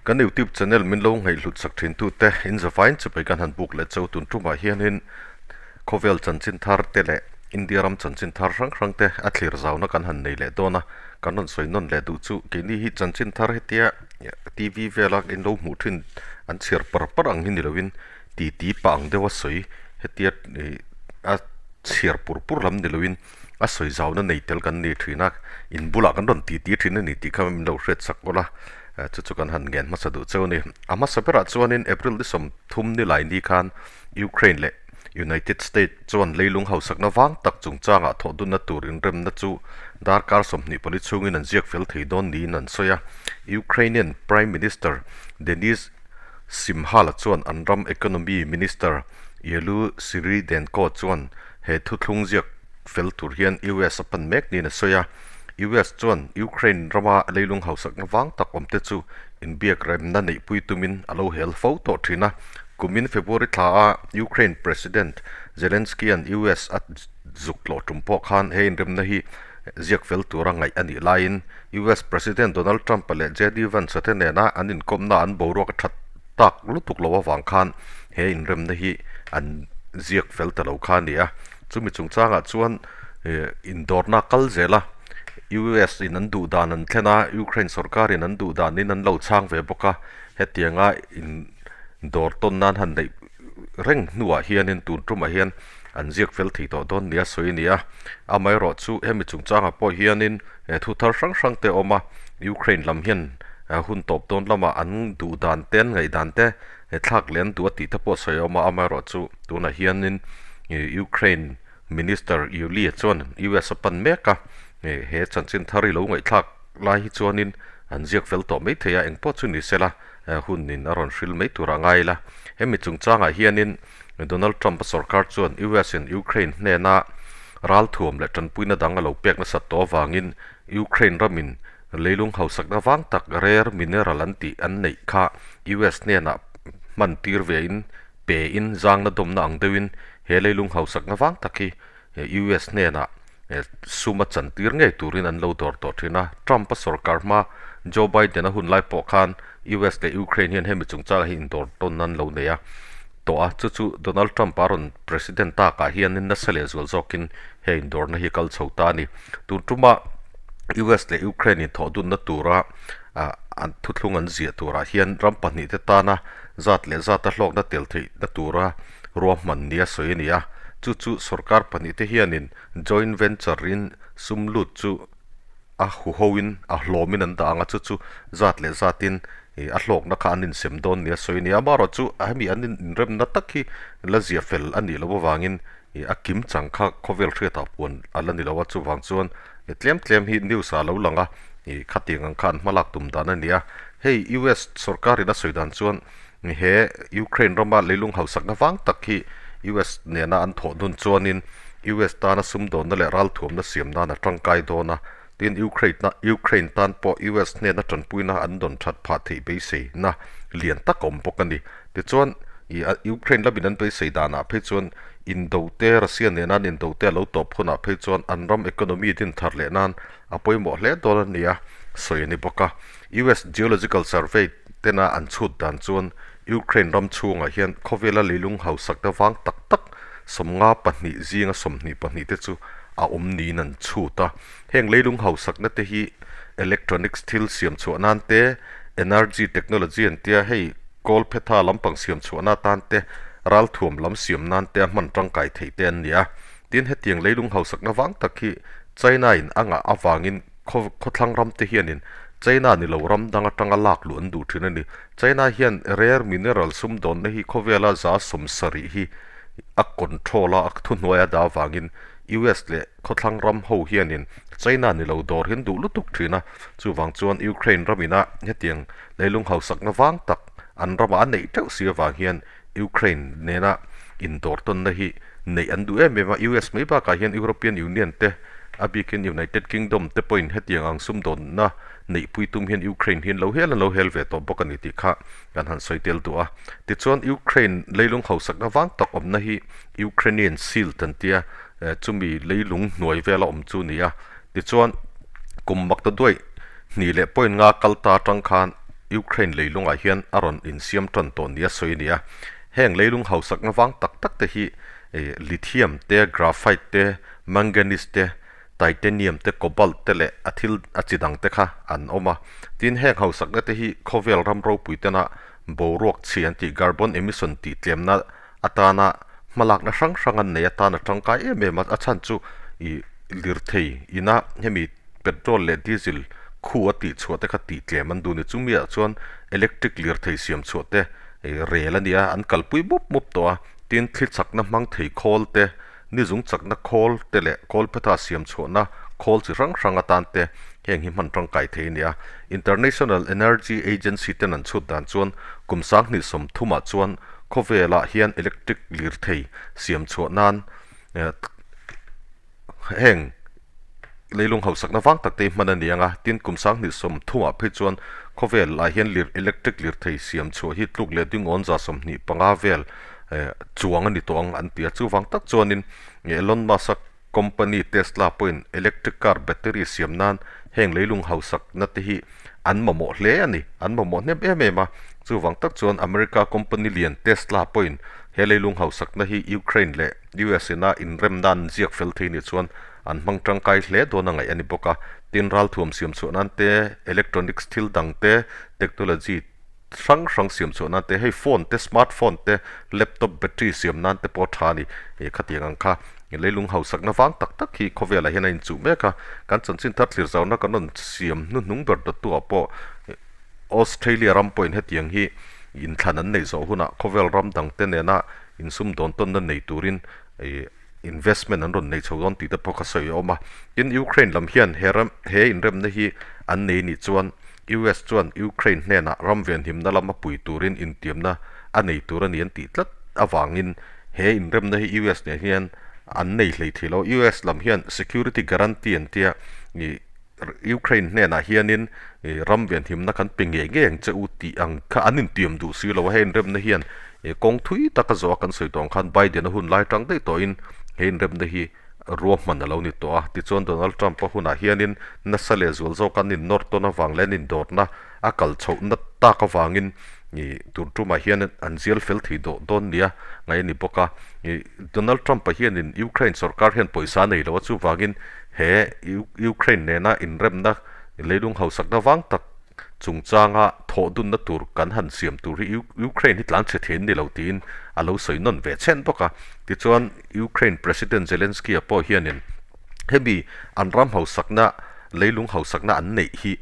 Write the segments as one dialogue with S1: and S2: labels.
S1: Kan YouTube channel min lo ngaihhlut sak thin tute in zavain chibai kan han buk leh chau tun tumah hianin khawvel chanchin thar te leh India ram chanchin thar hrang hrang te a thlir zauna kan han nei leh dawn a, kan rawn sawi nawn leh duh chu keini hi chanchin thar hetia TV vela in lo hmuh thin an chhiar par par ang hi ni lovin titi pah ang deuha sawi hetia ih a chhiar pur pur lam ni lovin a sawi zauna nei tel kan ni thin a, in bulah kan rawn titi thin a ni tih kha min lo hriat chak awlh a, chu chu kan han ngen hmasa duh cheu a ni. A hmasa berah chuanin April ni 30 ni lai ni khan Ukraine leh United States chuan leilung hausakna vang tak chungchangah thawhdunna tur inremna chu darkar 24 chhungin an ziak fel thei dawn niin an sawi a. Ukrainian Prime Minister Denis Shmyhal chuan an ram Economy Minister Yelu Svyrydenko chuan he thuthlung ziak fel tur hian US a pan mek niin a sawi a. US chuan Ukraine rama leilung hausakna vang tak awmte chu inbiak remna neihpui tumin a lo hel fo tawh thin a. Kumin February thla a Ukraine President Zelensky-a'n US a zuk tlawh tum pawh khan he inremna hi ziak fel tura ngaih a nih laiin US President Donald Trump-a leh JD Vance-a te nena an inkawmna an boruak a that tak lutuk lo avang khan he inremna hi an ziak fel ta lo kha a ni a. Chumi chungchangah chuan indawrna kal zel a, US in an duh dan an thlen a, Ukraine sorkarin an duh danin an lo chhang ve bawk a, hetianga indawr tawn nan han neih reng hnuah hianin tun tumah hian an ziak fel thei tawh dawn nia sawi a ni a. Amaherawh chu hemi chungchangah pawh hianin thu thar hrang hrang te a awm a, Ukraine lam hian hun tawp dawn lamah an duh dan te an ngaih dan te thlak leh an duh a tih te pawh sawi a awm a, amaherawh chu tunah hianin Ukraine Minister Yulia chuan US a pan mek a, he chanchin thar i lo ngaihthlak lai hi chuanin an ziak fel tawh mai thei a, engpawh chu ni sela hunin a rawn hril mai tur a ngai la. Hemi chungchangah hianin Donald Trump-a sorkar chuan US in Ukraine hnena ralthuam leh tanpuina dang a lo pek nasat tawh avangin Ukraine ramin leilung hausakna vang tak rare mineral an tih an neih kha US hnenah hman tir vein pe in zangna dawmna ang deuhin he leilung hausakna vang tak hi US hnenah sum a chan tir ngei turin an lo dawr tawh thin a. Trump-a sorkar hma Joe Biden-a hun lai pawh khan US leh Ukraine hian hemi chungchangah hi indawr tawn an lo nei a tawh a, chu chu Donald Trump-a rawn President takah hianin nasa leh zual zawkin he indawrna hi a kal chho ta a ni. Tun tuma US leh Ukraine inthawhdunna tura an thuthlung an ziah turah hian ram pahnihte tana zat leh zata hlawkna tel theihna tura ruahman nia sawi a ni a, chu chu sorkar pahnihte hianin joint venture in sum lut chu a huhoin a hlawmin an dah ang a, chu chu zat leh zatin ih a hlawkna kha an insem dawn nia sawi a ni a, amaherawhchu hemi an inremna tak hi la zia fel a nih loh avangin ih a kim chang kha khawvel hriatah puan a la ni lo a, chuvang chuan tlem tlem hi news ah a lo lang a, ih khatiang ang kha an hmalak tum dan a ni a, hei US sorkarin a sawi dan chuan he Ukraine rama leilung hausakna vang tak hi US nena an thawh dun chuanin US tana sumdawnna leh ralthuamna siam nan a tangkai dawn a, tin Ukraine Ukraine tan pawh US hnena tanpuina an dawn that phah theih beiseina lian tak a awm bawk a ni. Tichuan, ih Ukraine lamin an beisei danah phei chuan indo te, Russia nena an indo te a lo tawp hunah phei chuan an ram economy din thar leh nan a pawimawh hle dawn a ni a, sawi a ni bawk a. US Geological Survey tena an chhut dan chuan Ukraine ram chhungah hian khawvela leilung hausakna vang tak tak 52 zinga 22 te chu a awm niin an chhut a. Heng leilung hausakna te hi electronics thil siam chhuah nan te, energy technology an tia hei kawl phetha lampang siam chhuahna atan te, ralthuam lam siam nan te a hman tangkai theih te an ni a. Tin, hetiang leilung hausakna vang tak hi China in a ngah avangin Khaw khawthlang ram te hianin China ni lo ram dang atanga lak luh an duh thin a ni. China hian rare mineral sumdawnna hi khawvela 70% hi a control a, a thuhnuai a dah avangin US leh khawthlang ram ho hianin China ni lo dawr hi an duh lutuk thin a. Chuvang chuan Ukraine ramina hetiang leilung hausakna vang tak an ramah a neih teuh si avang hian Ukraine nena indawr tawnna hi neih an duh em em a, US mai bakah hian European Union te, a bikin United Kingdom te pawhin hetiang ang sumdawnna neihpui tum hian Ukraine hian lo hel an lo hel ve tawh bawk a ni tih kha kan han sawi tel duh a. Tichuan Ukraine leilung hausakna vang tak awmna hi Ukrainian Shield an tia, chumi leilung hnuai vela awm chu a ni a. Tichuan kum mak ta duai hnih leh point nga kal ta atang khan. Ukraine leilungah hian a rawn insiam tan tawh nia sawi a ni a. Heng leilung hausakna vang tak tak te hi lithium te, graphite te, manganese te, titanium te, cobalt te leh a thil a chi dang te kha an awm a. Tin, heng hausakna te hi khawvel ram ropui tena boruak chhi an tih carbon emission tih tlemna atana hmalakna hrang hrang an nei atan a tangkai em em a, a chhan chu ih lirthei ina hemi petrol leh diesel khu a tih chhuah te kha tih tlem an duh a ni. Chumi ah chuan electric lirthei siam chhuah te ih rel a ni a, an kalpui mup mup tawh a, tin thli chakna hmang thei khawl te Ni zung chakna khawl te leh kawlphetha siam chhuahna khawl chi hrang hrang atan te heng hi hman tangkai thei a ni a. International Energy Agency ten an chhut dan chuan kum 2030 ah chuan khawvelah hian electric lirthei siam chhuah nan heng leilung hausakna vang tak te hi hman a ni ang a. Tin, kum 2030 ah phei chuan khawvelah hian lir electric lirthei siam chhuah hi tluk leh dingawn 25 vel chuang a ni tawh ang an ti a. Chuvang tak chuanin Elon Musk-a company Tesla pawhin electric car battery siam nan heng leilung hausakna te hi an mamawh hle a ni. An mamawh hnem em em a. Chuvang tak chuan America company lian Tesla pawhin he leilung hausakna hi Ukraine leh US ina inremna an ziak fel thei ni chuan an hmang tangkai hle dawn a ngaih a ni bawk a. Tin, ralthuam siam chhuah nan te, electronics thil dang te, technology hrang hrang siam chhuah nan te, hei phone te, smart phone te, laptop battery siam nan te pawh a tha a ni. Ih khatiang ang kha leilung hausakna vang tak tak hi khawvelah hian a inchuh mek a, kan chanchin thar thlir zauna kan rawn siam hnuhnung ber dawttuah pawh Australia ram pawhin hetiang hi inthlan an neih zawh hunah khawvel ram dangte nena insumdawn tawnna nei turin ih investment an rawn nei chho dawn tih te pawh kha sawi a awm a. Tin, Ukraine lam hian he ram he inremna hi an nei nih chuan US chuan Ukraine hnenah ram venhimna lama pui turin intiamna a nei tur a ni an tih tlat avangin he inremna hi US nen hian an nei hlei thei lo. US lam hian security guarantee an tia ih Ukraine hnenah hianin ih ram venhimna kan pe ngei ngei ang che u tih ang kha an intiam duh si lo a. He inremna hian ih kawng thui taka zawh a kan sawi tawh ang khan Biden a hun lai tang daih tawhin he inremna hi ruahman a lo ni tawh a. Tichuan Donald Trump-a hunah hianin nasa leh zual zawk an innawr tawn avang leh an indawrna a kal chhohna tak avangin ih tun tumah hian an zial fel thei dawh dawn nia ngaih a ni bawk a. Ih Donald Trump-a hianin Ukraine sorkar hian pawisa a nei lo a, chuvangin he Ukraine nena inremna leilung hausakna vang tak chungchanga thawh dunna tur kan han siam tur hi Ukraine hi tlan chhe thei an ni lo tiin a lo sawi nawn ve chhen bawk a. Tichuan Ukraine President Zelensky-a pawh hianin hemi an ram hausakna leilung hausakna an neih hi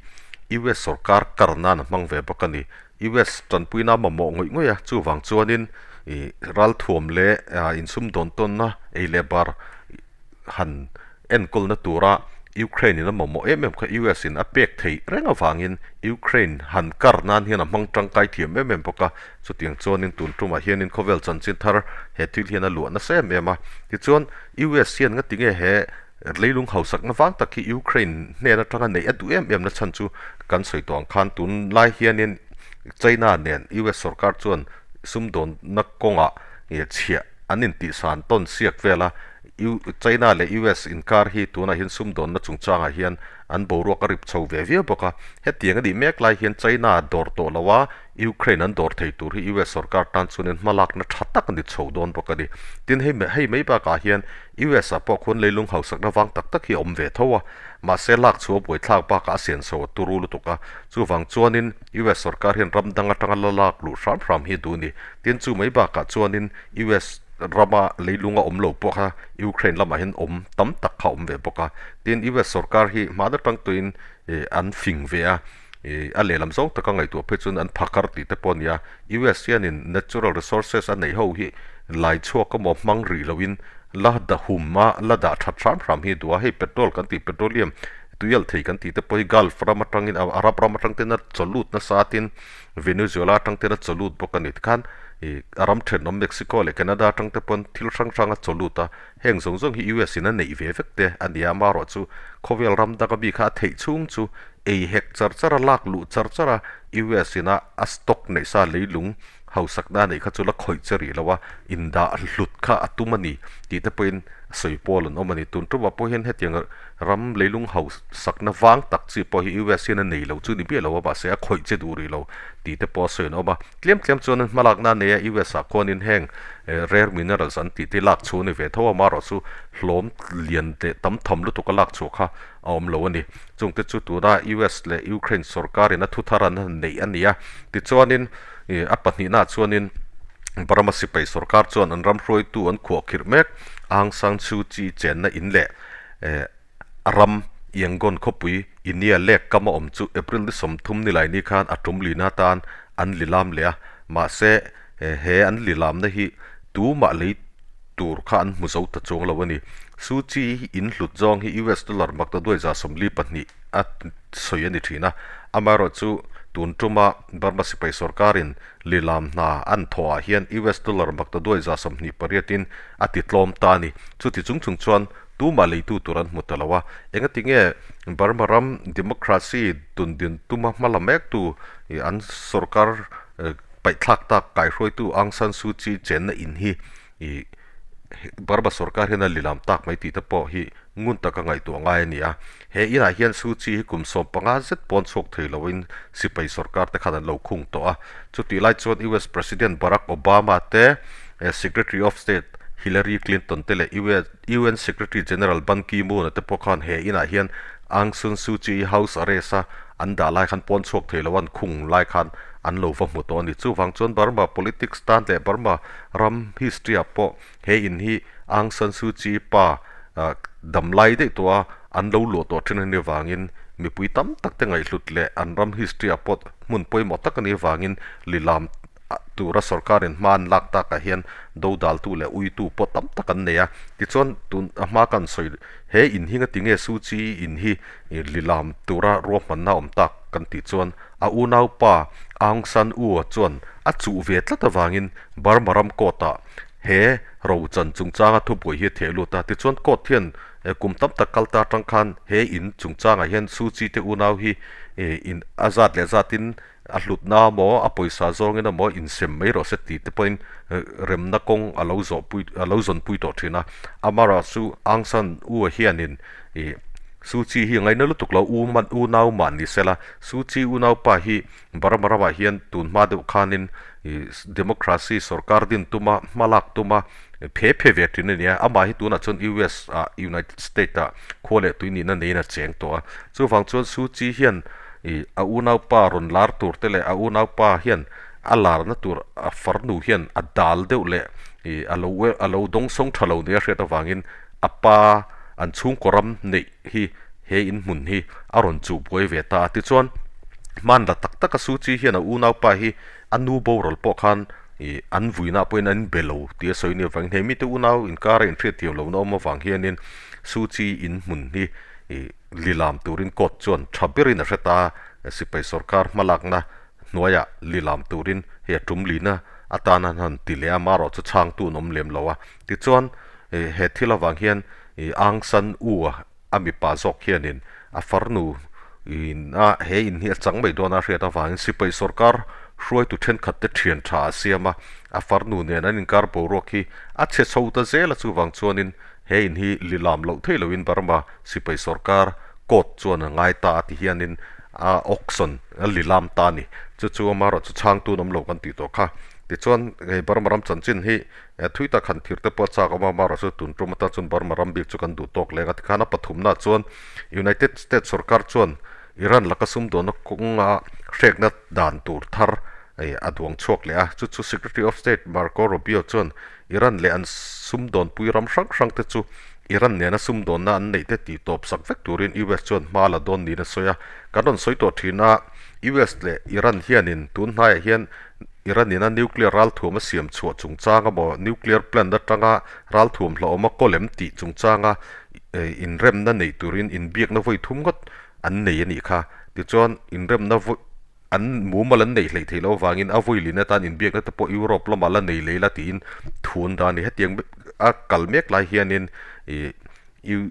S1: US sorkar kar nan a hmang ve bawk a ni. US tanpuina mamawh ngawih ngawih a, chuvang chuanin ih ralthuam leh insumdawn tawnna ei leh bar han enkawlna tura Ukraine in a mamawh em em kha US in a pek theih reng avangin Ukraine han kar nan hian a hmang tangkai thiam em em bawk a, chutiang chuanin tun tumah hianin khawvel chanchin thar he thil hian a luah nasa em em a. Tichuan US hian nga tinge he leilung hausakna vang tak hi Ukraine hnen atanga neih a duh em em na chhan chu kan sawi tawh ang khan tunlai hianin China nen US sorkar chuan sumdawnna kawngah chhiah an intihsan tawn siak vel a, China leh US inkar hi tunah hian sumdawnna chungchangah hian an boruak a rip chho ve viau bawk a. Hetiang a nih mek lai hian China dawr tawh lo a, Ukraine an dawr thei tur hi US sorkar tan chuanin hmalakna tha tak a ni chho dawn bawk a ni. Tin, hei hei mai bakah hian US ah pawh khuan leilung hausakna vang tak tak hi a awm ve tho a, mahse lak chhuah buaithlak bakah a senso a turu lutuk a. Chuvang chuanin US sorkar hian ram dang atanga la lak luh hram hram hi a duh a ni. Tin, chu mai bakah chuanin US rama leilunga awm lo pawh kha Ukraine lamah hian awm tam tak kha a awm ve bawk a. Tin, US sorkar hi hmaan atang tuin ih an fing ve a, ih a lehlam zawng taka ngaihtuah phei chuan an phakar tih te pawh a ni a. US hianin natural resources a neih ho hi lai chhuak emaw hmang rih loin la dahum a, la dah that hram hram hi a duh a. Hei petrol kan tih petroleum tuialh thei kan tih te pawh hi Gulf ram atangin Arab ram atang ten a chawlut nasa a tin Venezuela atang ten a chawlut bawk a ni. Tikhan ih a ram thenawm Mexico leh Canada atang te pawn thil hrang hrang a chawlut a, heng zawng zawng hi US in a neih ve vek te a ni a, amaherawhchu khawvel ram danga mi kha a theih chhung chu ei hek char char a, lak luh char char a, US in a a stock neih sa leilung hausakna a neih kha chu la khawih che rih lo a, indah hlut kha a tum a ni tih te pawhin. sawi pawl an awm a ni. Tun tumah pawh hian hetiang ram leilung hausakna vang tak chi pawh hi US hian a nei lo chu ni miah lo a, mahse a khawih che duh rih lo tih te pawh a sawi an awm a. Tlem tlem chuan an hmalakna a nei a, US ah khuanin heng rare minerals an tih te lak chhuah a ni ve tho a, amaherawhchu hlawm lian leh tam tham lutuk a lak chhuah kha a awm lo a ni. Chungte chu tuna US leh Ukraine sorkarin a thuthar an han neih a ni a, tichuanin a pahnihnaah chuanin Burma sipai sorkar chuan an ram hruaitu an khuahkhirh mek Aung San Suu Kyi chenna in leh a ram Yangon khawpui Inya lek kam a awm chu April ni 30 nilai ni khan a tum lina atan an lilam leh a, mahse he an lilamna hi tumah lei tur kha an hmu zo ta chuang lo a ni. Suu Kyi in hlut zawng hi US dollar maktaduai 42 a sawi a ni thin a, amaherawhchu tun tuma Burma sipai sorkarin lilam hna an thawhah hian US dollar maktaduai 28 in a ti tlawm ta a ni. Chuti chung chung chuan tumah leitu tur an hmu ta lo a, engati nge Burma ram democracy tundin tuma hma la mektu an sorkar Paihthlak tak kaihruaitu Aung San Suu Kyi chenna in hi ih Burma sorkar hian a lilam tak mai tih te pawh hi ngun taka ngaihtuah ngai a ni a. He inah hian Suu Kyi hi kum 15 zet pawn chhuak thei loin sipai sorkar te khan an lo khung tawh a. Chutih lai chuan US President Barack Obama te, Secretary of State Hillary Clinton te leh UN Secretary General Ban Ki-moon a te pawh khan he inah hian Aung San Suu Kyi house arrest a an dah lai khan pawn chhuak thei lo an khung lai khan an lo va hmu tawh a ni. Chuvang chuan Burma politics tan leh Burma ram history ah pawh he in hi Aung San Suu Kyi pa dam lai daih tawh a an lo luah tawh thin a nih avangin mipui tam tak te ngaihhlut leh an ram history ah pawh hmun pawimawh tak a nih avangin lilam tura sorkarin hma an lak takah hian dodaltu leh uitu pawh tam tak an nei a. Tichuan tun a hma kan sawi he in hi ngati nge Suu Kyi in hi lilam tura ruahmanna awm tak kan tih chuan a unaupa Aung San U chuan a chuh ve tlat avangin Burma ram court ah he rochan chungchanga thubuai hi a theh lut a. Tichuan court hian kum tam tak kal ta atang khan he in chungchangah hian Suu Kyi te unau hi in a zat leh zatin A hlutna maw, a pawisa zawngin emaw insem mai rawh se tih te pawhin remna kawng a lo zawhpui a lo zawnpui tawh thin a. Amara chu Aung San U hianin ih Suu Kyi hi a ngaina lutuk lo, u man u nau mah ni sela. Suu Kyi unaupa hi Burma ramah hian tun hma deuh khanin ih democracy sorkar din tuma hma lak tuma phe phe ve thin a ni a. Amah hi tunah chuan US ah United State ah khua leh tui nihna neiin a cheng tawh a. Chuvang chuan Suu Kyi hian Ih, a unaupa rawn lar tur te leh a unaupa hian a larna tur a farnu hian a dal deuh leh ih a lo a lo dawngsawng tha lo nia hriat avangin a pa an chhungkaw ram neih hi he in hmun hi a rawn chuh buai ve ta a. Tichuan, hman la tak taka Suu Kyi hian a unaupa hi a nu boral pawh khan ih an vuina pawhin an inbe lo tih a sawi nia avangin he mite unau inkara inhriatthiam lohna awm avang hianin Suu Kyi in hmun hi ih Lilam turin court chuan tha berin a hre ta, sipai sorkar hmalakna hnuaiah lilam turin hei a tum lina atan an han ti leh a, marawh chu chhangtu an awm lem lo a. Tichuan he thil avang hian Aung San U a mipa zawk hianin a farnu in a he in hi a chang mai dawn a hriat avangin sipai sorkar hruaitu thenkhat te thian tha a siam a, a farnu nen an inkar boruak hi a chhe chho ta zel a, chuvang chuanin He in hi lilam loh theih loin Burma sipai sorkar court chuan a ngai ta a ti hianin a auction a lilam ta a ni. Chu chu amaherawhchu chhangtu an awm lo kan tih tawh kha. Tichuan hei Burma ram chanchin hi thui tak han thir te pawh a chak awm a, amaherawhchu tun tum atan chuan Burma ram bik chu kan duh tawk leng a. Tikhan a pathumnaah chuan United States sorkar chuan Iran laka sumdawnna kawnga hrekna dan tur thar a duang chhuak leh a. Chu chu Secretary of State Marco Rubio chuan Iran leh an sumdawnpui ram hrang hrang te chu Iran nena sumdawnna an neih te tih tawp sak vek turin US chuan hma la dawn niin a sawi a. Kan rawn sawi tawh thin a, US leh Iran hianin tun hnaiah hian Iran ina nuclear ralthuam a siam chhuah chungchang emaw nuclear plant atanga ralthuam hlauhawm a kawlem tih chungchanga inremna neih turin inbiakna vawi thum ngawt an nei a nih kha. Tichuan inremna vawi. An mumal an neih hleih theih loh avangin a vawilin atan inbiakna te pawh Europe lamah la nei lei la tiin thun dan a ni. Hetiang a kal mek lai hianin ih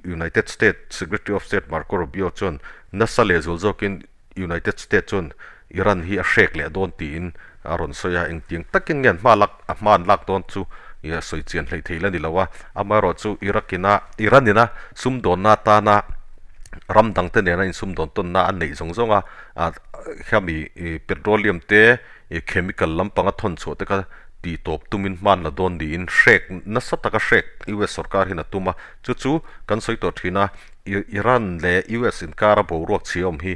S1: United States Secretary of State Marco Rubio chuan nasa lehzual zawkin United States chuan Iran hi a hrek leh dawn tiin a rawn sawi a, engtiang takin nge an hma lak a hma an lak dawn chu sawi chian hleih theih la ni lo a. Amaherawhchu Iraq ina Iran ina sumdawnna atana ram dangte nena insumdawn tawnna a neih zawng zawng a, hemi petroleum te chemical lampanga thawn chhuah te kha tih tawp tumin hman la dawn niin hrek nasa taka hrek US sorkar hian a tum a. Chu chu kan sawi tawh thin a, Iran leh US inkara boruak chhia awm hi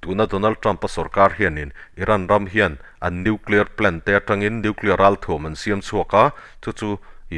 S1: tuna Donald Trump-a sorkar hianin Iran ram hian an nuclear plant te atangin nuclear ralthuam an siam chhuak a, chu chu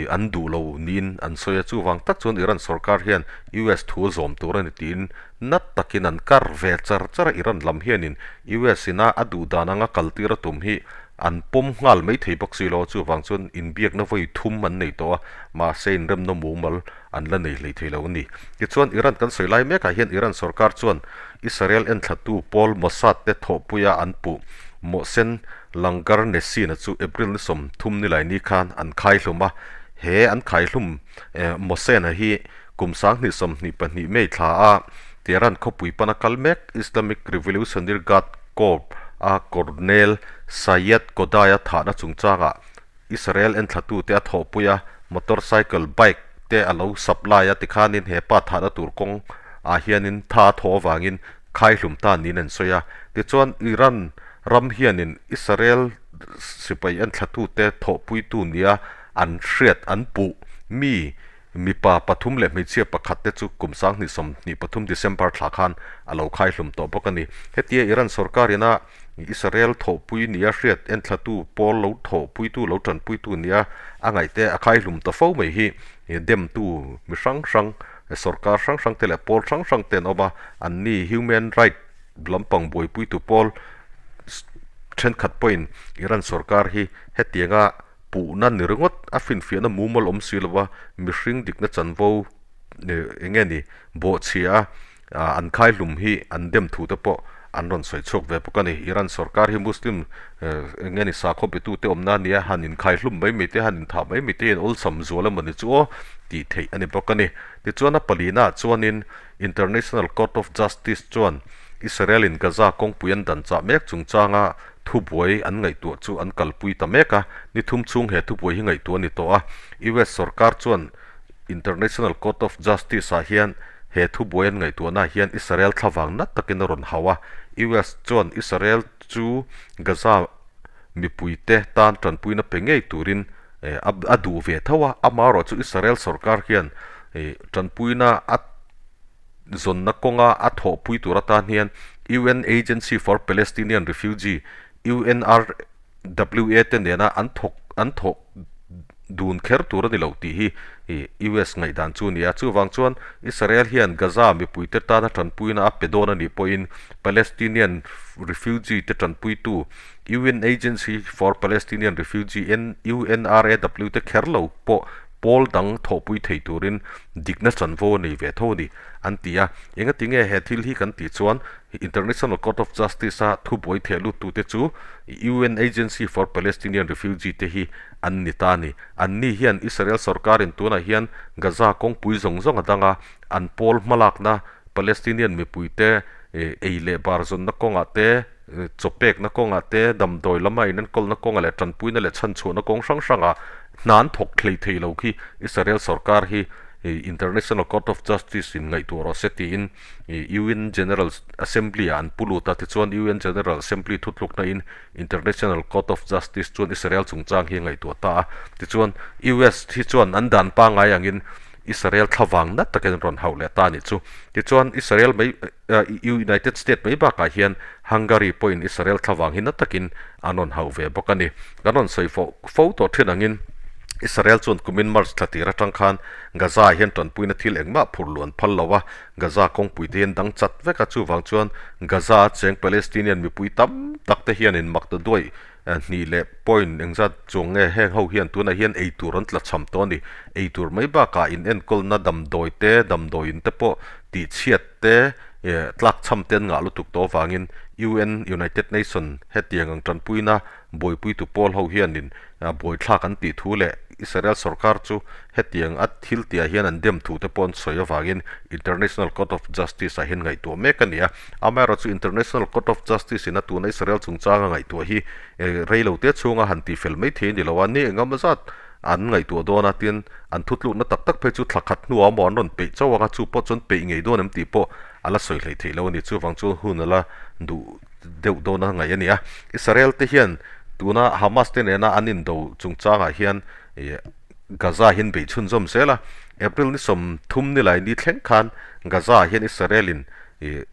S1: an duh lo niin an sawi a. Chuvang tak chuan Iran sorkar hian US thu a zawm tur a ni tiin nat takin an kar ve char char a. Iran lam hianin US ina a duh dan anga kaltir a tum hi an pawm nghal mai thei bawk si lo. Chuvang chuan inbiakna vawi thum an nei tawh a, mahse inremna mumal an la nei hlei thei lo a ni. Tichuan Iran kan sawi lai mekah hian Iran sorkar chuan Israel enthlatu pawl Mossad te thawhpuia an puh Mohsen Langarnesina chu April ni 30 nilaini khan an khaihlum a. He an khaihlum Mohsen-a hi kum 2022 May thla a Tehran khawpui pana kal mek Islamic Revolutionary Guard Corps a Colonel Sayed Kodai-a thahna chungchangah Israel enthlatute a thawhpui a, motorcycle, bike, te a lo supply a tikhanin he pa thahna tur kawng ah hianin tha a thawh avangin khaihlum ta niin an sawi a. Tichuan Iran ram hianin Israel sipai enthlatute thawhpuitu nia an hriat an puh mi Mipa pathum leh hmeichhia pakhat te chu kum 2023 December thla khan a lo khaihlum tawh bawk a ni. Hetia Iran sorkar ina Israel thawhpui nia hriat enthlatu pawl lo thawhpuitu lo tanpuitu nia a ngaihte a khaihlum ta fo mai hi demtu mi hrang hrang, sorkar hrang hrang te leh pawl hrang hrang te an awm a, anni human right lampang buaipuitu pawl thenkhat pawhin Iran sorkar hi hetianga Puhna ni ringawt a finfiahna mumal awm si lova mihring dikna chanvo eng nge ni bawhchhia a an khaihlum hi an dem thu te pawh an rawn sawi chhuak ve bawk a ni. Iran sorkar hi Muslim eng nge ni sakhaw betute awmna a nia han inkhaihlum mai mai te han inthah mai mai te hian awlsam zual emaw ni chu aw tih theih a ni bawk a ni. Tichuan a palina ah chuanin International Court of Justice chuan Israel in Gaza kawngpui an dan chah mek chungchanga Thubuai an ngaihtuah chu an kalpui ta mek a, ni thum chhung he thubuai hi ngaihtuah a ni tawh a. US sorkar chuan International Court of Justice ah hian he thubuai an ngaihtuahna hian Israel thlavang nat takin a rawn hauh a. US chuan Israel chu Gaza mipuite tan tanpuina pe ngei turin a duh ve tho a, amaherawhchu Israel sorkar hian tanpuina a zawnna kawnga a thawhpui tur atan hian UN Agency for Palestinian Refugee, UNRWA, te nena an thawk an thawh dun kher tur a ni lo tih hi US ngaihdan chu a ni a. Chuvang chuan Israel hian Gaza mipuite tana tanpuina a pe dawn a nih pawhin Palestinian refugee te tanpuitu UN Agency for Palestinian Refugee, UNRAW, te kher lo pawh pawl dang thawhpui thei turin dikna chanvo a nei ve tho a ni, an ti a. Engati nge he thil hi kan tih chuan International Court of Justice-a thubuai theh luttute chu UN Agency for Palestinian Refugee te hi an ni ta a ni. Anni hian Israel sorkarin tunah hian Gaza kawngpui zawng zawng a dang a, an pawl hmalakna Palestinian mipuite ei leh bar zawnna kawngah te, chawpekna kawngah te, damdawi lama inenkawlna kawngah leh tanpuina leh chhanchhuahna kawng hrang hrangah hna an thawk thlei thei lo khi Israel sorkar hi International Court of Justice in ngaihtuah rawh se tiin UN General Assembly ah an pu lut a, tichuan UN General Assembly thutlukna in International Court of Justice chuan Israel chungchang hi a ngaihtuah ta a, tichuan US hi chuan an dan pangngai angin Israel thlavang nat takin an rawn hauh leh ta a nih chu. Tichuan Israel mai United States mai bakah hian Hungary pawhin Israel thlavang hi na takin an rawn hauh ve bawk a ni. Kan rawn sawi fo fo tawh thin angin Israel chuan kumin March thla tir atang khan Gaza ah hian tanpuina thil engmah phur luh an phal lo a, Gaza kawngpui te hian dang chat vek a, chuvang chuan Gaza a cheng Palestinian mipui tam tak te hianin mak ta duai hnih leh point engzat chuang nge heng ho hian tunah hian eitur an tla cham tawh a ni. Eitur mai bakah inenkawlna damdawi te, damdawiin te pawh tihchhiat te tlak cham te an ngah lutuk tawh avangin UN, United Nation, hetiang ang tanpuina buaipuitu pawl ho hianin buaithlak an tih thu leh Israel sorkar chu hetiang a thil tihah hian an dem thu te pawh an sawi avangin International Court of Justice ah hian ngaihtuah mek a ni a. Amaherawhchu International Court of Justice in a tuna Israel chungchanga ngaihtuah hi rei lo te chhunga han tihfel mai thei a ni lo a, ni engemaw zat. an ngaihtuah dawn a, tin an thutlukna tak tak phei chu thla khat hnuah maw an rawn peih chauh ang a, chu pawh chuan peih ngei dawn em tih pawh a la sawi hleih theih lo a ni. Chuvang chuan hun a la duh deuh dawn a ngaih a ni a. Israel te hian tuna Hamas te nena an indo chungchangah hian ih Gaza hian beih chhunzawm zel a, April ni 30 ni lai ni thleng khan Gaza ah hian Israel in ih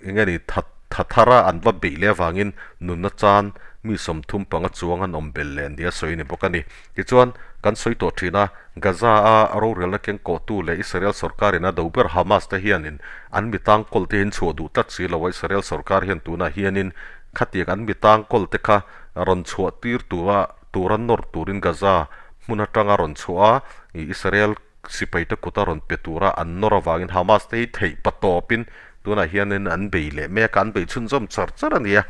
S1: eng nge ni tha tha thara an va beih leh avangin nunna chan mi 35 chuang an awm belh leh nia sawi a ni bawk a ni. Tichuan, kan sawi tawh thin a, Gaza a rorelna keng kawhtu leh Israel sorkar in a do ber Hamas te hianin an mi tangkawl te hi an chhuah duh tlat si lo a, Israel sorkar hian tunah hianin khatiang an mi tangkawl te kha rawn chhuah tir tura tura nawr turin Gaza hmun atanga rawn chhuah a, Israel sipai te kuta rawn pe tura an nawr avangin Hamas te hi theih pa tawpin tunah hianin an bei leh mek a, an bei chhunzawm char char a ni a,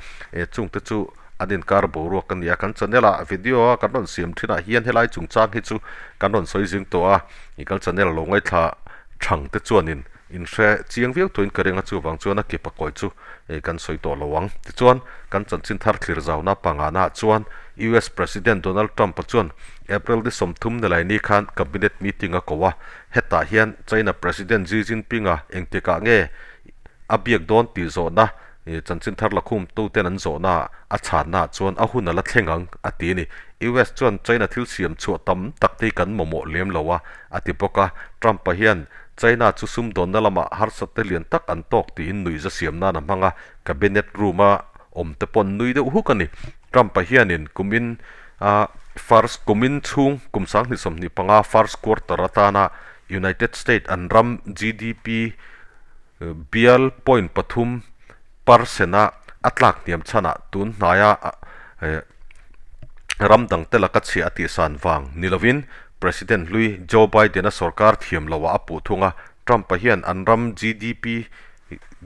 S1: chungte chu an inkar boruak a ni a, kan channel ah video a kan rawn siam thinah hian helai chungchang hi chu kan rawn sawi zing tawh a, i kan channel lo ngaithla thang te chuanin in hre chiang viau tuin ka ring a, chuvang chuan a kipa kawi chu kan sawi tawh lo ang. Tichuan, kan chanchin thar thlir zauna pangana ah chuan US President Donald Trump-a chuan April ni 30 nilaini khan Cabinet meeting a ko a, hetah hian China President Xi Jinping-a engtikah nge a biak dawn tih zawhna chanchin thar lakhum tuten an zawhna a chhanna ah chuan a hun a la thleng ang a ti a ni. US chuan China thil siam chhuah tam tak te hi kan mamawh lem lo a, a ti bawk a. Trump-a hian China chu sumdawnna lamah harsatna lian tak an tawk tiin nuihza siam nan a hmang a, Cabinet room-a awm te paw'n nui deuh huk a ni. Trump-a hianin kumin a first kumin chhung kum 2025 first quarter atana United States an ram GDP bial point pathum percent-a a tlak hniam chhanah tun hnaia ram dangte laka chhiah a tihsan vang ni lovin President hlui Joe Biden-a sorkar thiam loah a puh thung a, Trump-a hian an ram GDP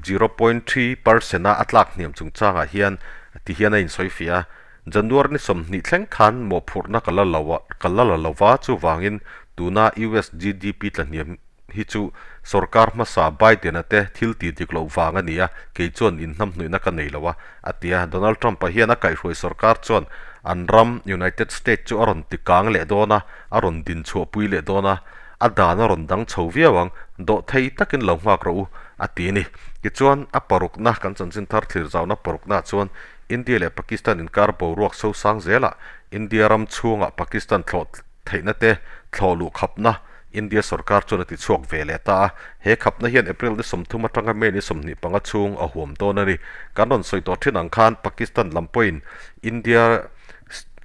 S1: 0.3 percent-a a tlak hniam chungchangah hian ti hian a insawi fiah a, January ni 20 thleng khan mawhphurhna ka la lo a, ka la la lova, chuvangin tuna US GDP tla hniam hi chu sorkar hmasa Biden-a te thil ti dik loh vang a ni a, kei chuan inhnamhnuihna ka nei lo a, a ti a. Donald Trump-a hian a kaihhruai sorkar chuan an ram United States chu a rawn ti kang leh dawn a, a rawn din chhuahpui leh dawn a, a dan a rawn dang chho viau ang, dawh thei takin lo nghak rawh u, a ti a ni. Tichuan, a parukna, kan chanchin thar thlir zauna paruknaah chuan India leh Pakistan inkar boruak sosang zelah India ram chhungah Pakistan thlawh theihna te thlawh luh khapna India sorkar chuan a ti chhuak ve leh ta a, he khapna hian April ni 30 atanga May ni 25 chhung a huam dawn a ni. Kan rawn sawi tawh thin ang khan Pakistan lam pawhin India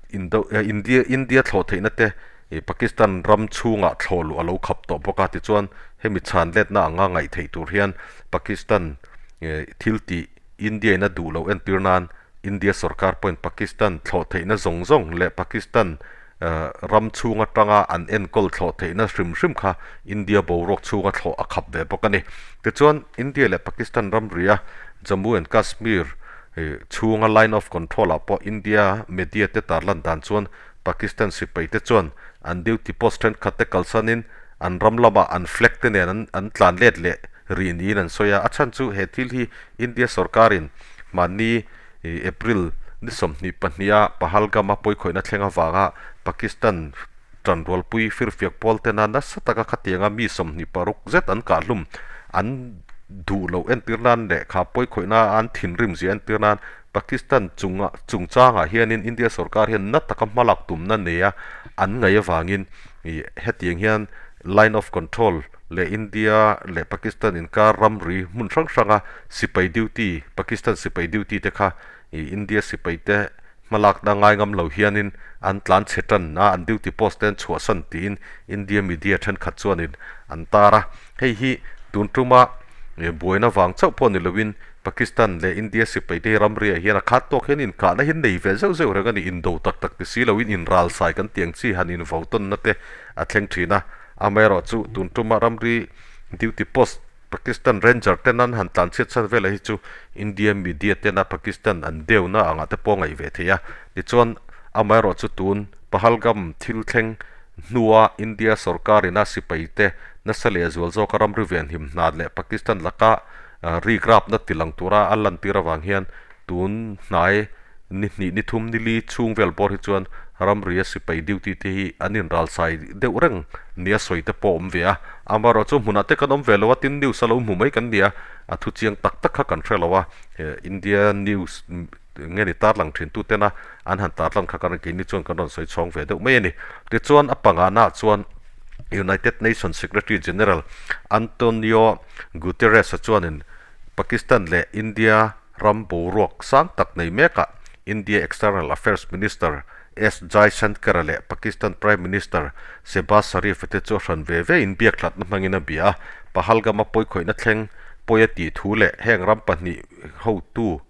S1: Indo India India thlawh theihna te Pakistan ram chhungah thlawh luh a lo khap tawh bawk a, tichuan hemi chhan letna anga ngaih theih tur hian Pakistan thil tih India in a duh loh entir nan India sorkar pawhin Pakistan thlawh theihna zawng zawng leh Pakistan ram chhung atanga an enkawl thlawh theihna hrim hrim kha India boruak chhunga thlawh a khap ve bawk a ni. Tichuan, India leh Pakistan ramria Jammu and Kashmir chhunga Line of Control ah pawh India media te tarlan dan chuan Pakistan sipai te chuan an duty post thenkhat te kalsanin an ram lamah an flag te nen an tlan let leh rih niin an sawi a. A chhan chu he thil hi India sorkarin mahni April ni 22 a Pahalgam-a pawikhawihna thleng avanga Pakistan tanrualpui firfiak pawl tena nasa taka khatianga mi 26 zet an kahhlum an duh loh entir nan leh kha pawikhawihna an thinrim zia entir nan Pakistan chunga chungchangah hianin India sorkar hian na taka hmalak tumna neia an ngaih avangin hetiang hian line of control leh India leh Pakistan inkar ramri hmun hrang hranga sipai duty, Pakistan sipai duty te kha India sipai te hmalakna ngai ngam lo hianin an tlan chhe tan a, an duty post te an chhuahsan tiin India media thenkhat chuanin an tar a. Hei hi tun tuma buaina vang chauh pawh ni loin Pakistan leh India sipai te hi ramriah hian a khat tawk hian inkahna hi nei ve zeuh zeuh reng a ni. Indo tak tak ti si loin inralsai kan tih ang chi han invo tawnna te a thleng thin a. Amaherawhchu tun tuma ramri duty post Pakistan Ranger ten an han tlan chhiat chhan velah hi chu India media tena Pakistan an deuna angah te pawh ngaih ve theih a. Tichuan amaherawhchu tun Pahalgam thil thleng hnua India sorkar ina sipai te nasa leh zual zawka ramri venhim hna leh Pakistan laka rigrapna tilang tura a lantir avang hian tun hnai ni hnih ni thum ni li chhung vel bawr hi chuan Ramria sipai duty te hi an inralsai deuh reng nia sawi te pawh a awm ve a. Amaherawhchu hmunah te kan awm ve lo a, tin news a lo hmu mai kan ni a, a thu chiang tak tak kha kan hre lo a. India news nge ni tarlang thin tu tena an han tarlan kha kan keini chuan kan rawn sawi chhawng ve deuh mai a ni. Tichuan a pangana ah chuan United Nations Secretary General Antonio Guterres-a chuanin Pakistan leh India ram boruak sang tak nei mekah India External Affairs Minister S Jaishankar-a leh Pakistan Prime Minister Shehbaz Sharif-a te chu a hran ve ve inbiakhlatna hmangin a bia a. Pahalgam-a pawikhawihna thleng pawi a tih thu leh heng ram pahnih hotu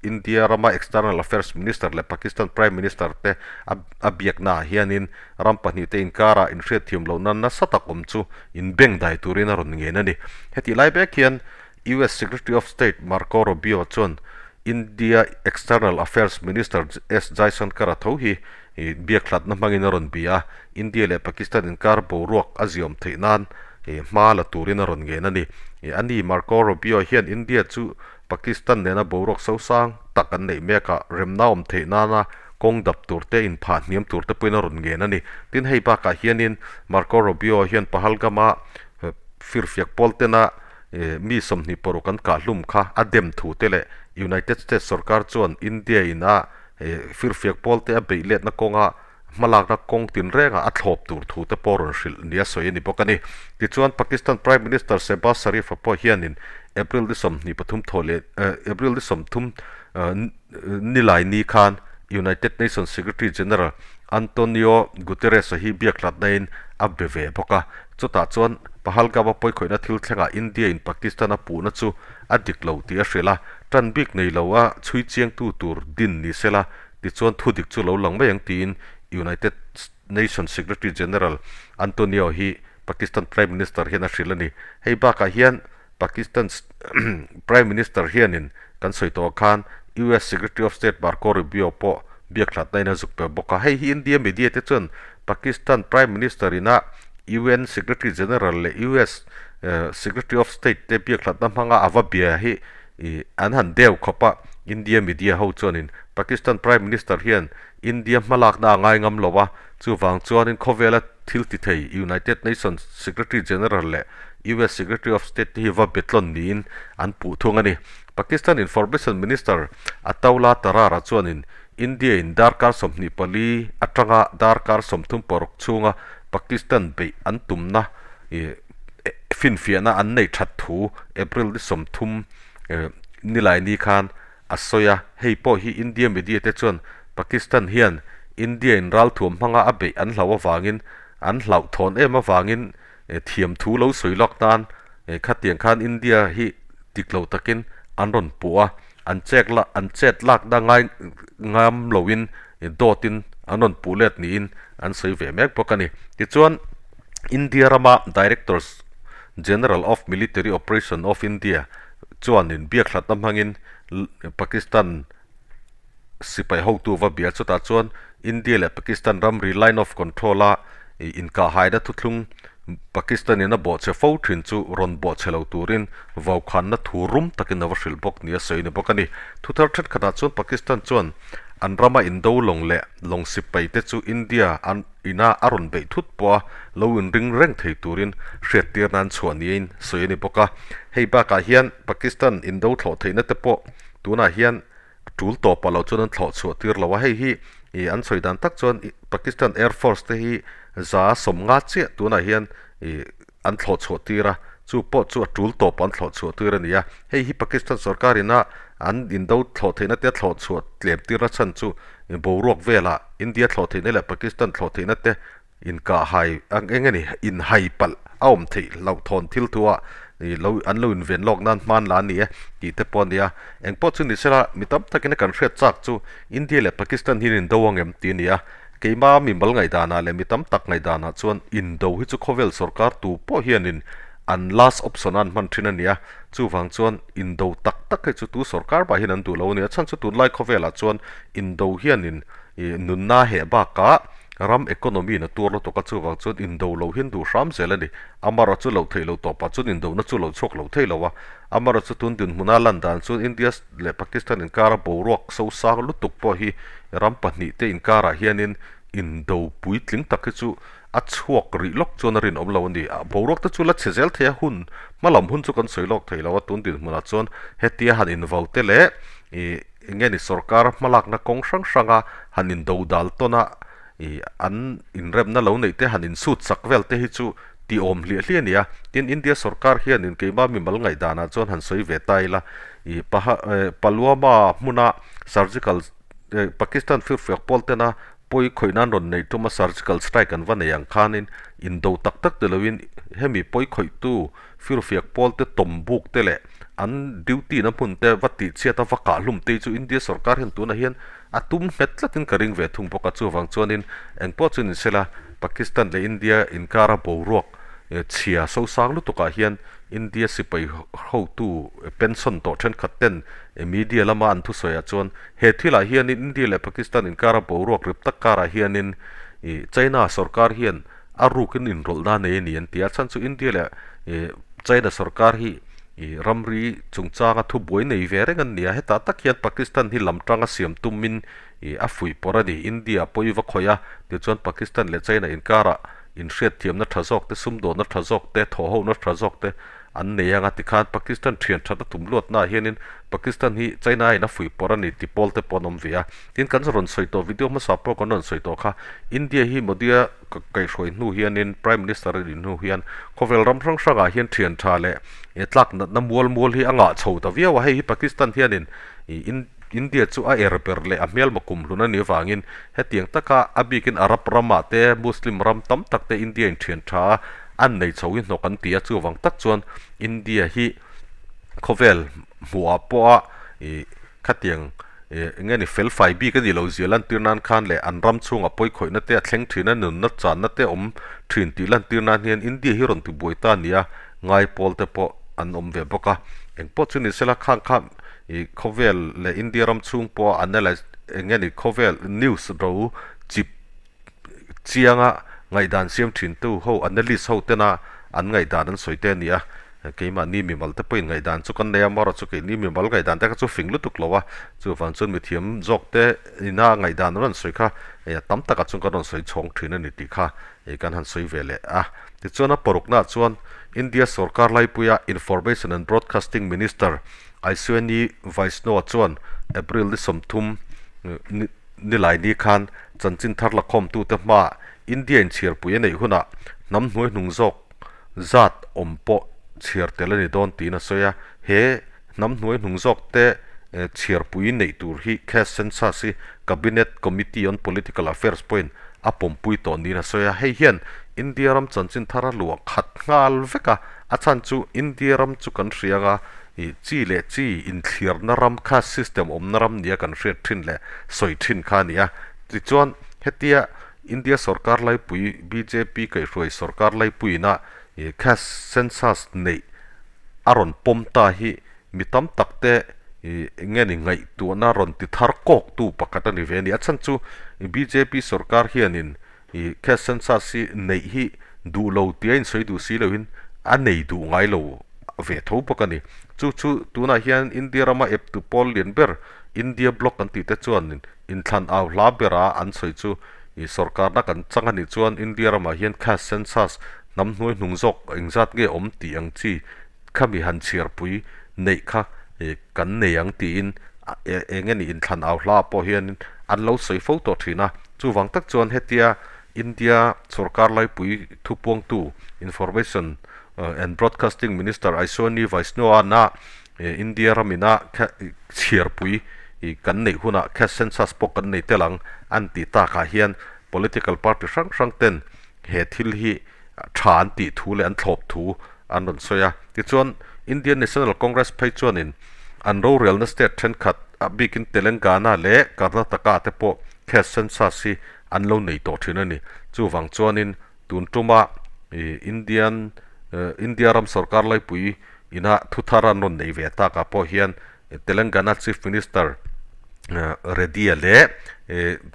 S1: India rama External Affairs Minister leh Pakistan Prime Minister te a biaknaah hianin ram pahnihte inkarah inhriatthiam lohna nasa tak awm chu inbengdai turin a rawn ngen a ni. Hetih lai bek hian US Secretary of State Marco Rubio chuan India External Affairs Minister S Jaishankar a tho hi biakhlatna hmangin a rawn bia a, India leh Pakistan inkar boruak a ziawm theih nan hma la turin a rawn ngen a ni. Ani Marco Rubio hian India chu Pakistan nena boruak sosang tak an neih mek a, remna awm theih nana kawng dap tur te, inphah hniam tur te pawhin a rawn ngen a ni. Tin, hei bakah hianin Marco Rubio hian Pahalgam-a firfiak pawl tena Mi 26 an kah hlum kha a dem thu te leh United States sorkar chuan India in a firfiak pawl te a beih letna kawnga hmalakna kawng tinrengah a thlawp tur thu te pawh rawn hrilh nia sawi a ni bawk a ni. Tichuan Pakistan Prime Minister Shehbaz Sharif-a pawh hianin April ni 23 thaw leh April ni 30 nilai ni khan United Nations Secretary General Antonio Guterres-a hi biakhlatna in a be ve bawk a. Chutah chuan Pahalgam-a pawikhawihna thil thlengah India-in Pakistan a puhna chu a dik lo tih a hrilh a, tan bik nei lo a chhui chiangtu tur din ni se la, tichuan thu dik chu lo lang mai ang tiin United Nations Secretary General Antonio hi Pakistan Prime Minister hian a hrilh a ni. Hei bakah hian Pakistan Prime Minister hianin kan sawi tawh khan US Secretary of State Marco Rubio pawh biakhlatna in a zuk pe bawk a. Hei hi India media te chuan Pakistan Prime Minister ina UN Secretary General leh US Secretary of State te biakhlatna hmanga a va bia hi an han deu khawp a. India media ho chuanin Pakistan Prime Minister hian India hmalakna a ngai ngam lo a, chuvang chuanin khawvela thil ti thei United Nations Secretary General leh US Secretary of State te hi va betlawn niin an puh thung a ni. Pakistan Information Minister Attaullah Tarar-a chuanin India-in darkar 24 atanga darkar 36 chhunga Pakistan beih an tumna finfiahna an neih that thu April ni 30 nilaini khan a sawi a, hei pawh hi India media te chuan Pakistan hian India in ralthuam hmanga a beih an hlauh avangin an hlauhthawn em avangin thiam thu lo sawi lawk nan khatiang khan India hi dik lo takin an rawn puh a, an chek la an chet lakna ngai ngam loin dawtin an rawn puh let niin an sawi ve mek bawk a ni. Tichuan India rama Directors General of Military Operation of India chuanin biakhlatna hmangin Pakistan sipai hotu va bia chutah chuan India leh Pakistan ramri Line of Control a inkahhaina thuthlung Pakistan in a bawhchhe fo thin chu rawn bawhchhe lo turin vaukhanna thu rum takin a va hrilh bawk nia sawi a ni bawk a ni. Thuthar thenkhatah chuan Pakistan chuan an rama indo lawng leh lawng sipai te chu India an ina a rawn beih thut pawh a lo inring reng thei turin hriattir nan chhuah niin sawi a ni bawk a. Hei bakah hian Pakistan indo thlawh theihna te pawh tunah hian tul tawpah lo chuan an thlawh chhuah tir lo a, hei hi ih an sawi dan tak chuan Pakistan Air Force te hi 150 chiah tunah hian ih an thlawh chhuah tir a, chu pawh chu a tul tawpah an thlawh chhuah tir a ni a, hei hi Pakistan sorkar ina an indo thlawh theihna te a thlawh chhuah tlem tirna chhan chu boruak velah India thlawh theihna leh Pakistan thlawh theihna te inkah hai ang eng nge ni inhai palh a awm theih loh thawn thil thu ah ih lo an lo inven lawk nan hman la a ni e tih te pawh a ni a, eng pawh chu ni sela mi tam takin a kan hriat chak chu India leh Pakistan hian indo ang em tih a ni a, keima mimal ngaihdanah leh mi tam tak ngaihdanah chuan indo hi chu khawvel sorkar tu pawh hianin an last option a an hman thin a ni a, chuvang chuan indo tak tak hi chu tu sorkar mah hian an duh lo a ni a, chhan chu tunlai khawvelah chuan indo hianin ih nunna heh bakah Ram economy in a tuar lutuk a, chuvang chuan indo lo hian duh hram zel a ni. Amarawh chu loh theih lo tawpah chuan indona chu lo chhuak lo thei lo a. Amarawh chu tun dinhmuna lan dan chuan India leh Pakistan inkara boruak so sang lutuk pawh hi ram pahnih te inkarah hianin indo puitling tak hi chu a chhuak rih lawk chuan a rinawm lo a ni. A boruak te chu la chhe zel thei a, hun hma lam hun chu kan sawi lawk thei lo a, tun dinhmunah chuan hetia han invo te leh ih eng nge ni sorkar hmalakna kawng hrang hranga han indo dal tawn a ih an inremna lo neih te han insut sak vel te hi chu tih awm hliah hliah a ni a. Tin, India sorkar hianin keimah mimal ngaihdanah chuan han sawi ve ta ila ih paha eh Paluama hmuna surgical Pakistan firfiak pawl tena pawi khawih nan rawn neih tuma surgical strike an va nei ang khanin indo tak tak ti loin hemi pawi khawihtu firfiak pawl te tawm buk te leh an duty na hmun te va tih chhiat a va kah hlum te chu India sorkar hian tunah hian a tum nghet tlatin ka ring ve thung bawk a chuvang chuanin engpawh chu ni sela Pakistan leh India inkara boruak chhia sosang lutukah hian India sipai hotu pension tawh thenkhat ten Media lama an thusawiah chuan he thilah hianin India leh Pakistan inkara boruak rip tak karah hianin China sorkar hian a rukin inrawlhna a nei a ni an ti a. Chhan chu India leh China sorkar hi ramri chungchanga thubuai nei ve reng an ni a. Hetah tak hian Pakistan hi lam tanga siam tumin a fuih pawrh a ni. India pawh i va khawih a, tichuan Pakistan leh China inkarah inhriatthiamna tha zawk te, sumdawnna tha zawk te, thawhhona tha zawk te an nei ang a tikhan Pakistan thian that a tum luatnaah hianin Pakistan hi China in a fuih pawrh a ni ti pawl te pawh an awm ve a. Tin kan rawn sawi tawh video hmasa pawh kan rawn sawi tawh kha India hi Modi-a kaihhruai hnu hianin Prime Minister a nih hnu hian khawvel ram hrang hrangah hian thian tha leh tlak natna mual mual hi a ngah chho ta viau a. Hei hi Pakistan hianin India chu a er ber leh a hmelma kumhlun a nih avangin hetiang taka a bikin Arab ramah te Muslim ram tam tak te India in thian tha a an nei chho hi hnawk an ti a, chuvang tak chuan India hi khawvel hmuhah pawha ih khatiang ih eng nge ni fel fai bik a nih loh zia lantir nan khan leh an ram chhungah pawi khawihna te a thleng thin a, nunna channa te awm thin tih lantir nan hian India hi rawn tibuai ta a ni a, ngai pawl te pawh an awm ve bawk a, engpawh chu ni sela khang kha ih khawvel leh India ram chhung pawha analyse eng nge ni khawvel news ro chip chianga ngaihdan siam thintu ho analyst ho tena an ngaihdan an sawi te a ni a, keimahni mimal te pawhin ngaihdan chu kan nei a, amaherawhchu keini mimal ngaihdan te kha chu fing lutuk lo a, chuvang chuan mithiam zawk te ina ngaihdan an rawn sawi kha a tam takah chuan kan rawn sawi chhawng thin a ni tih kha kan han sawi ve leh a. Tichuan a paruknaah chuan India sorkar laipuia Information and Broadcasting Minister Aishwini Vaishnaw chuan April ni 30 Nilai ni khan chanchin thar lakhawmtute hmaah India in chhiarpui a neih hunah hnam hnuai hnung zawk zat awm pawh chhiar tel a ni dawn tiin a sawi a. He hnam hnuai hnung zawk te chhiarpui neih tur hi Caste Census hi Cabinet Committee on Political Affairs pawhin a pawmpui tawh niin a sawi a. Hei hian India ram chanchin thar a luah khat nghal vek a, a chhan chu India ram chu kan hria anga Ih, chi leh chi inthliarna ram kha system awmna ram nia kan hriat thin leh sawi thin kha a ni a. Tichuan, hetia India sorkar laipui bjp kaihhruai sorkar laipuiina ih caste census neih a rawn pawm ta hi mi tam tak te ih eng nge ni ngaihtuahna rawn ti thar kawktu pakhat a ni ve a ni. A chhan chu bjp sorkar hianin ih caste census hi neih hi duh lo tia insawi duh si loin a nei duh ngai lo ve tho bawk a ni. Chu chu tunah hian India rama eptu pawl lian ber India Bloc an tih te chuan inthlan au hla bera an sawi chu ih sorkarna kan chang a nih chuan India ramah hian caste census hnam hnuai hnung zawk engzat nge awm tih ang chi khami han chhiarpui neih kha ih kan nei ang tiin eng nge ni inthlan au hla ah pawh hian an lo sawi fo tawh thin a. Chuvang tak chuan hetia India sorkar laipui thupuangtu Information and Broadcasting Minister Aishwani Vaishnaw-ana India ramina chhiarpui kan neih hunah caste census pawh kan nei tel ang an tih takah hian political party hrang hrang ten he thil hi tha an tih thu leh an thlawp thu an rawn sawi a. Tichuan, Indian National Congress phei chuanin an rorelna state thenkhat, a bikin Telangana leh Karnataka te pawh caste census hi an lo nei tawh thin a ni. Chuvang chuanin tun tuma Indian India ram sorkar laipui ina thuthar an rawn nei ve takah pawh hian Telangana Chief Minister Reddy-a leh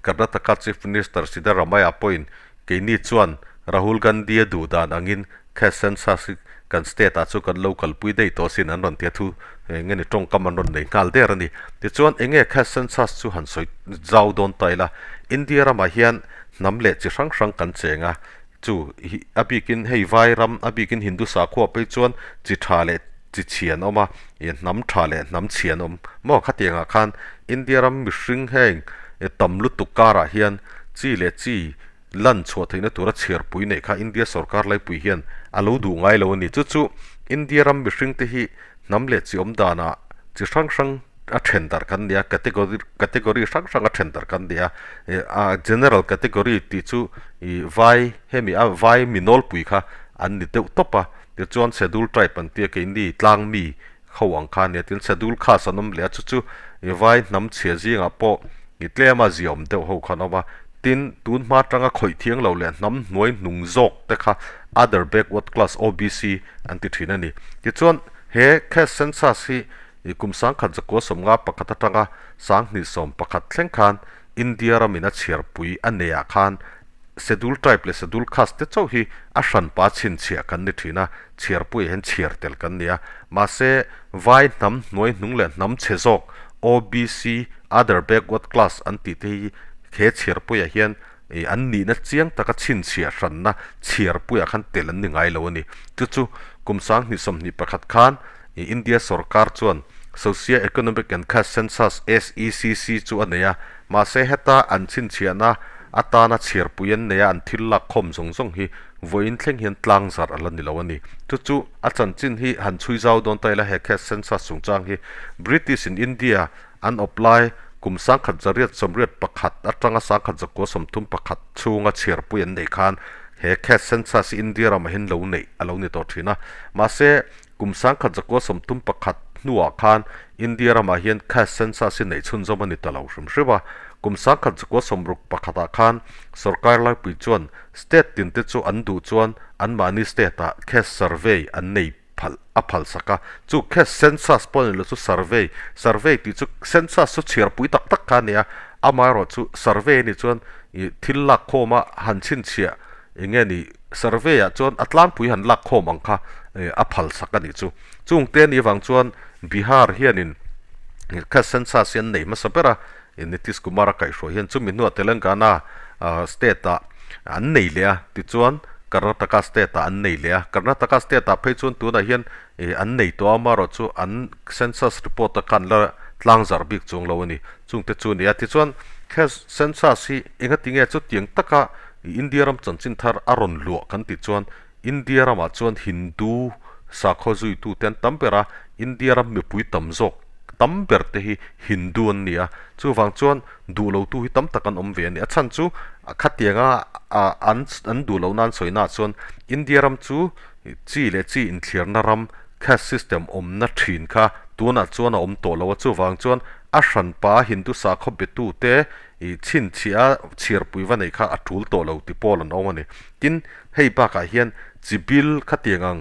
S1: Karnataka Chief Minister Siddaramaiah pawhin keini chuan Rahul Gandhi-a duh dan angin caste census hi kan state ah chu kan lo kalpui daih tawh asin an rawn ti a thu eng nge ni tawngkam an rawn nei nghal der a ni. Tichuan eng nge caste census chu han sawi zau dawn ta ila India ramah hian. hnam leh chi hrang hrang kan cheng a, chu hi a bikin hei vai ram a bikin Hindu sakhua phei chuan chi tha leh chi chhia an awm a, ih hnam tha leh hnam chhia an awm maw khatiangah khan India ram mihring heng tam lutuk karah hian chi leh chi lan chhuah theihna tura chhiarpui neih kha India sorkar laipui hian a lo duh ngai lo a ni. Chu chu India ram mihringte hi hnam leh chi awm danah chi hrang hrang a then darh kan ni a, category category hrang hrang a then darh kan ni a. A general category tih chu ih vai hemi a vai mi nawlpui kha an ni deuh tawp a, tichuan schedule tribe an tia keini tlang mi ho ang kha a nia, tin schedule caste an awm leh a, chu chu i vai hnam chhia zingah pawh i tlema ziaawm deuh ho kha an awm a, tin tun hma atanga khawih thiang lo leh hnam hnuai hnung zawk te kha other backward class, OBC, an ti thin a ni. Tichuan he caste census hi i kum sangkhat zakua sawmnga pakhat atanga sanghnih sawm pakhat thleng khan India ramin a chhiarpui a neiah khan Schedule Tribe leh Schedule Caste te chauh hi a hranpa chhinchhiah kan ni thin a, chhiarpuiah hian chhiar tel kan ni a. Mahse, vai hnam hnuai hnung leh hnam chhe zawk, OBC, Other Backward Class, an tih te hi he chhiarpuiah hian an nihna chiang taka chhinchhiah hranna chhiarpuiah khan tel an ni ngai lo a ni. Chu chu kum 2021 khan India sorkar chuan Socio-Economic and Caste Census, SECC, chu a nei a, mahse heta an chhinchhiahna atana chhiarpui an nei a, an thil lak khawm zawng zawng hi vawiin thleng hian tlang zarh a la ni lo a ni. Chu chu a chanchin hi han chhui zau dawn ta ila he caste census chungchang hi British in India an awp lai kum 1981 atanga 1931 chhunga chhiarpui an neih khan he caste census hi India ramah hian lo neih a lo ni tawh thin a. Mahse kum 1931 hnuah khan India ramah hian caste census hi neih chhunzawm a ni ta lo hrim hrim a. Kum 1961 ah khan sorkar laipui chuan state tin te chu an duh chuan anmahni state ah caste survey an nei phal a phal sak a. Chu caste census pawh a ni lo chu survey, survey tih chu census chu chhiarpui tak tak kha a ni a, amaherawh chu survey a nih chuan ih thil lak khawm a han chhinchhiah eng nge ni survey ah chuan a tlangpui han lak khawm ang kha a phal sak a nih chu. Chung te ni avang chuan Bihar hianin caste census hi an nei hmasa ber a, Nitish Kumar a kaihhruai hian chumi hnuah Telangana state ah an nei leh a, tichuan Karnataka state ah an nei leh a. Karnataka state ah phei chuan tunah hian an nei tawh a, amaherawh chu an census report a khan la tlang zarh bik chuang lo a ni. Chung te chu a ni a, tichuan caste census hi engatinge chutiang taka India ram chanchin thar a rawn luah kan tih chuan India ramah chuan Hindu sakhaw zuitute an tam ber a, India ram mipui tam zawk tam ber te hi Hindu an ni a, chuvang chuan duh lotu hi tam tak an awm ve a ni. A chhan chu khatianga an an duh lohna an sawina ah chuan India ram chu chi leh chi inthliarna ram caste system awmna thin kha tunah chuan a awm tawh lo a, chuvang chuan a hranpa Hindu sakhaw betute I chhinchhiah a chhiarpui va neih kha a tul tawh lo ti pawl an awm a ni. Tin, hei bakah hian chi bil khatiang ang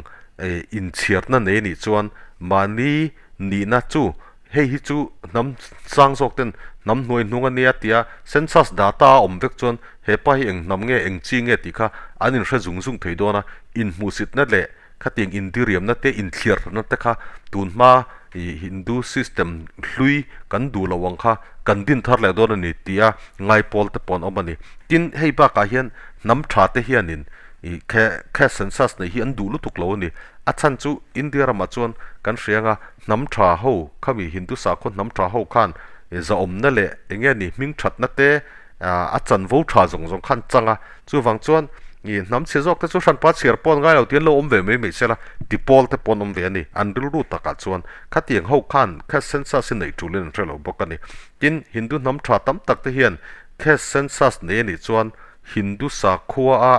S1: inchhiarna nei a nih chuan mahni nihna chu hei hi chu hnam sang zawk ten hnam hnuai hnung a nia tia census data a awm vek chuan he pa hi eng hnam nge eng chi nge tih kha an inhre zung zung thei dawn a, inhmuhsitna leh Khatiang indiriamna te inthliarna te kha tun hma ih Hindu system hlui kan duh loh ang kha kan din thar leh dawn a ni tia ngai pawl te pawh an awm a ni. Tin, hei bakah hian hnam tha te hianin ih khe caste census neih hi an duh lutuk lo a ni. A chhan chu India ramah chuan kan hria anga hnam tha ho khami Hindu sakhaw hnam tha ho khan zahawmna leh eng nge ni hming thatna te a chanvo tha zawng zawng khan chang a, chuvang chuan ih hnam chhe zawk te chu hranpa chhiar pawh an ngai lo tih an lo awm ve mai mai sela ti pawl te pawh an awm ve a ni, an rilru takah chuan khatiang ho khan caste census hi neih tulin an hre lo bawk a ni. Tin, Hindu hnam tha tam tak te hian caste census nei a nih chuan Hindu sakhua a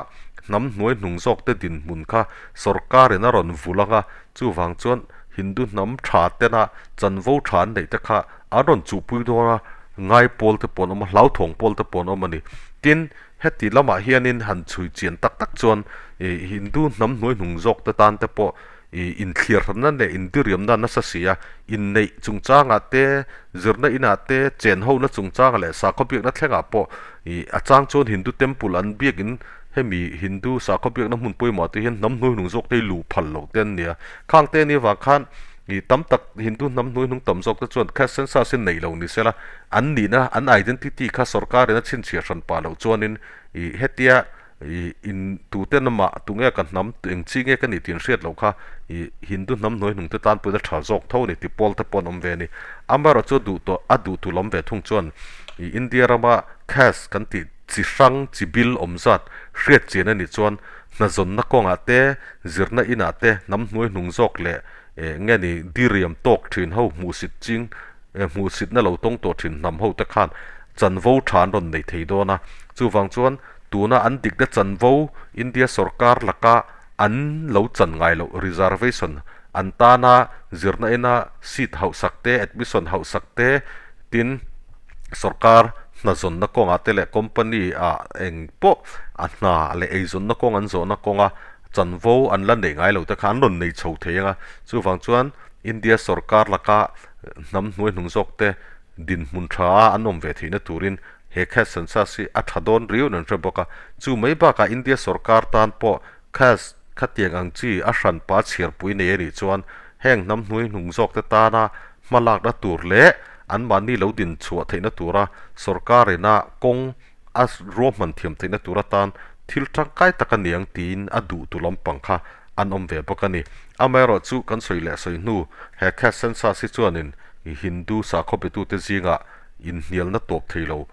S1: hnam hnuai hnung zawk te dinhmun kha sorkarin a rawn vul ang a, chuvang chuan Hindu hnam tha tena chanvo tha an neih te kha an rawn chuhpui dawn a, ngai pawl te pawh an awm a, hlauthawng pawl te pawh an awm a ni. Tin, heti lamah hianin han chhui chian tak tak chuan ih Hindu hnam hnuai hnung zawk te tan te pawh ih inthliarna leh indiriamna nasa si a, inneih chungchangah te, zirna inah te, chen hona chungchangah leh sakhaw biakna thlengah pawh ih a chang chuan Hindu temple an biakin hemi Hindu sakhaw biakna hmun pawimawh te hian hnam hnuai hnung zawk te hi luh phal loh te an ni a. Khang te ni avang khan. I tam tak Hindu hnam hnuaihnung tam zawk te chuan caste census hi neih lo ni sela, an nihna, an identity kha sorkarin a chhinchhiah hran pah loh chuanin i hetia i in tute namah tunge ka hnam eng chi nge ka nih tih an hriat loh kha i Hindu hnam hnuaihnung te tan pawhin a tha zawk tho a ni ti pawl te pawh an awm ve a ni. Amaherawhchu a duh tawh a duh tu lam ve thung chuan i India rama caste kan tih chi hrang chi bil awm zat hriat chian a nih chuan hnazawnna kawngah te zirna inah te hnam hnuaihnung zawk leh eh nge ni diriam tawk thin ho hmuhsit ching eh hmuhsitna lo tawng tawh thin hnam ho te khan chanvo tha an rawn nei thei dawn a, chuvang chuan tuna an dikna chanvo India sorkar laka an lo chan ngai loh reservation an tana zirna ina seat hauhsak te admission hauhsak te tin sorkar hnazawnna kawngah te leh company ah eng pawh a hna leh eizawnna kawng an zawhna kawnga chanvo an la neih ngai lo te kha an rawn nei chho thei ang a, chuvang chuan India sorkar laka hnam hnuaihnung zawk te dinhmun tha a an awm ve theihna turin he caste census hi a tha dawn riau in an hre bawk a, chu mai bakah India sorkar tan pawh caste khatiang ang chi a hranpa chhiarpui nei a nih chuan heng hnam hnuaihnung zawk te tana hmalakna tur leh anmahni lo din chhuah theihna tura sorkarina kawng a ruahman thiam theihna tur atan thil tangkai tak a ni ang tiin a duh tu lampang kha an awm ve bawk a ni. Amaherawh chu kan sawi leh sawi hnu he caste census hi chuanin Hindu sakhaw betute zingah inhnialna tawp thei lo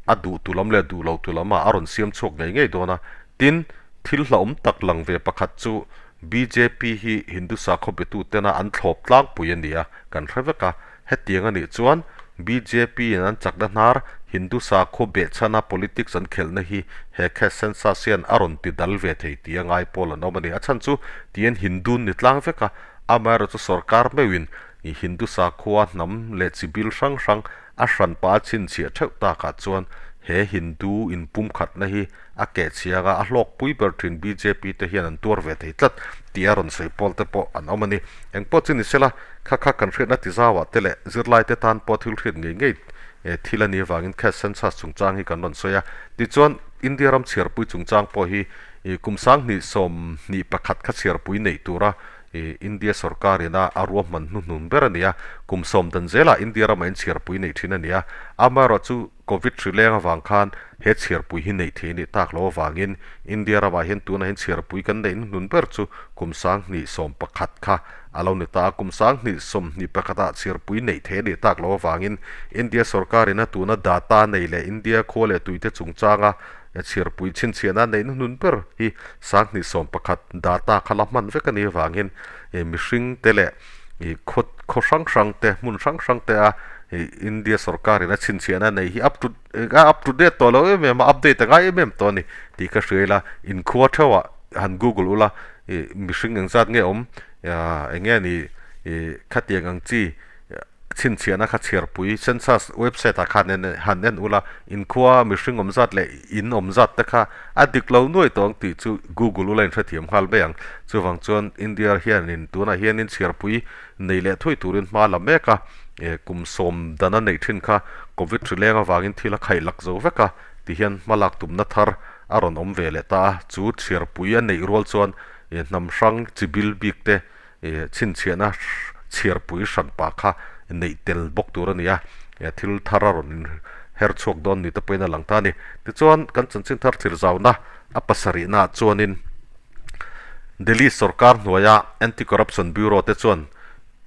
S1: a duh tu lam leh duh lo tu lamah a rawn siam chhuak ngei ngei dawn a. Tin, thil hlauhawm tak lang ve pakhat chu bjp hi Hindu sakhaw betutena an thlawp tlangpui a ni a, kan hre vek a. Hetiang a nih chuan bjp in an chakna hnar Hindu sakhaw behchhana politics an khelhna hi he caste census hian a rawn ti dal ve thei tih a ngai pawl an awm a ni. A chhan chu tiin Hindu ni tlang vek a, amaherawhchu sorkar meuhin Hindu sakhua hnam leh chi bil hrang hrang a hranpa a chhinchhiah theuh takah chuan he Hindu inpumkhatna hi a keh chhiang a, a hlawkpui ber thin bjp te hian an tuar ve thei tlat tih a rawn sawi pawl te pawh an awm a ni. Eng pawh chu ni sela, kha kha kan hriatna ti zauah te leh zirlai te tan pawh thil hriat ngei ngei thil a nih avangin caste census chungchang hi kan rawn sawi a. Tichuan, India ram chhiarpui chungchang pawh hi kum 2021 kha chhiarpui neih tura India sorkarin a a ruahman hnuhnun ber a ni a, kum sawm dan zelah India ramah inchhiarpui neih thin a ni a. Amaherawhchu, Covid hri leng avang khan he chhiarpui hi neih theih a nih tak loh avangin India ramah hian tunah hian chhiarpui kan neih hnuhnun ber chu kum 2011 kha a lo ni ta a. Kum 2021ah chhiarpui neih theih a nih tak loh avangin India sorkarin a tuna data nei leh India khua leh tuite chungchanga chhiarpui chhinchhiahna neih hnuhnun ber hi 2011 data kha la hman vek a nih avangin mihringte leh ih khaw khaw hrang hrang te hmun hrang hrang te a ih India sorkar in a chhinchhiahna nei hi up to a up to date tawh lo em em a update a ngai em em tawh a ni tih ka hria ila inkhua theuh ah han google ula ih mihring engzat nge awm ah eng nge ni ih khatiang ang chi Chhinchhiahna kha chhiarpui census website ah khan en han en ula, inkhua mihring awm zat leh in awm zat te kha a dik lo nuai tawh ang tih chu google ula inhrethiam nghal mai ang. Chuvang chuan India hianin tunah hianin chhiarpui nei leh thuai turin hma la mek a, kum sawm dana neih thin kha covid hri leng avangin thil a khaih lak zo vek a ti hian hma lak tumna thar a rawn awm ve leh ta a, chu chhiarpui a neih rual chuan hnam hrang chi bil bik te Chhinchhiahna chhiarpui hranpa kha neih tel bawk tur a ni a, thil thar a rawn her chhuak dawn ni te pawhin a lang ta a ni. Tichuan, kan chanchin thar thlir zauna a pasarihnaah chuanin Delhi sorkar hnuaia Anti-Corruption Bureau te chuan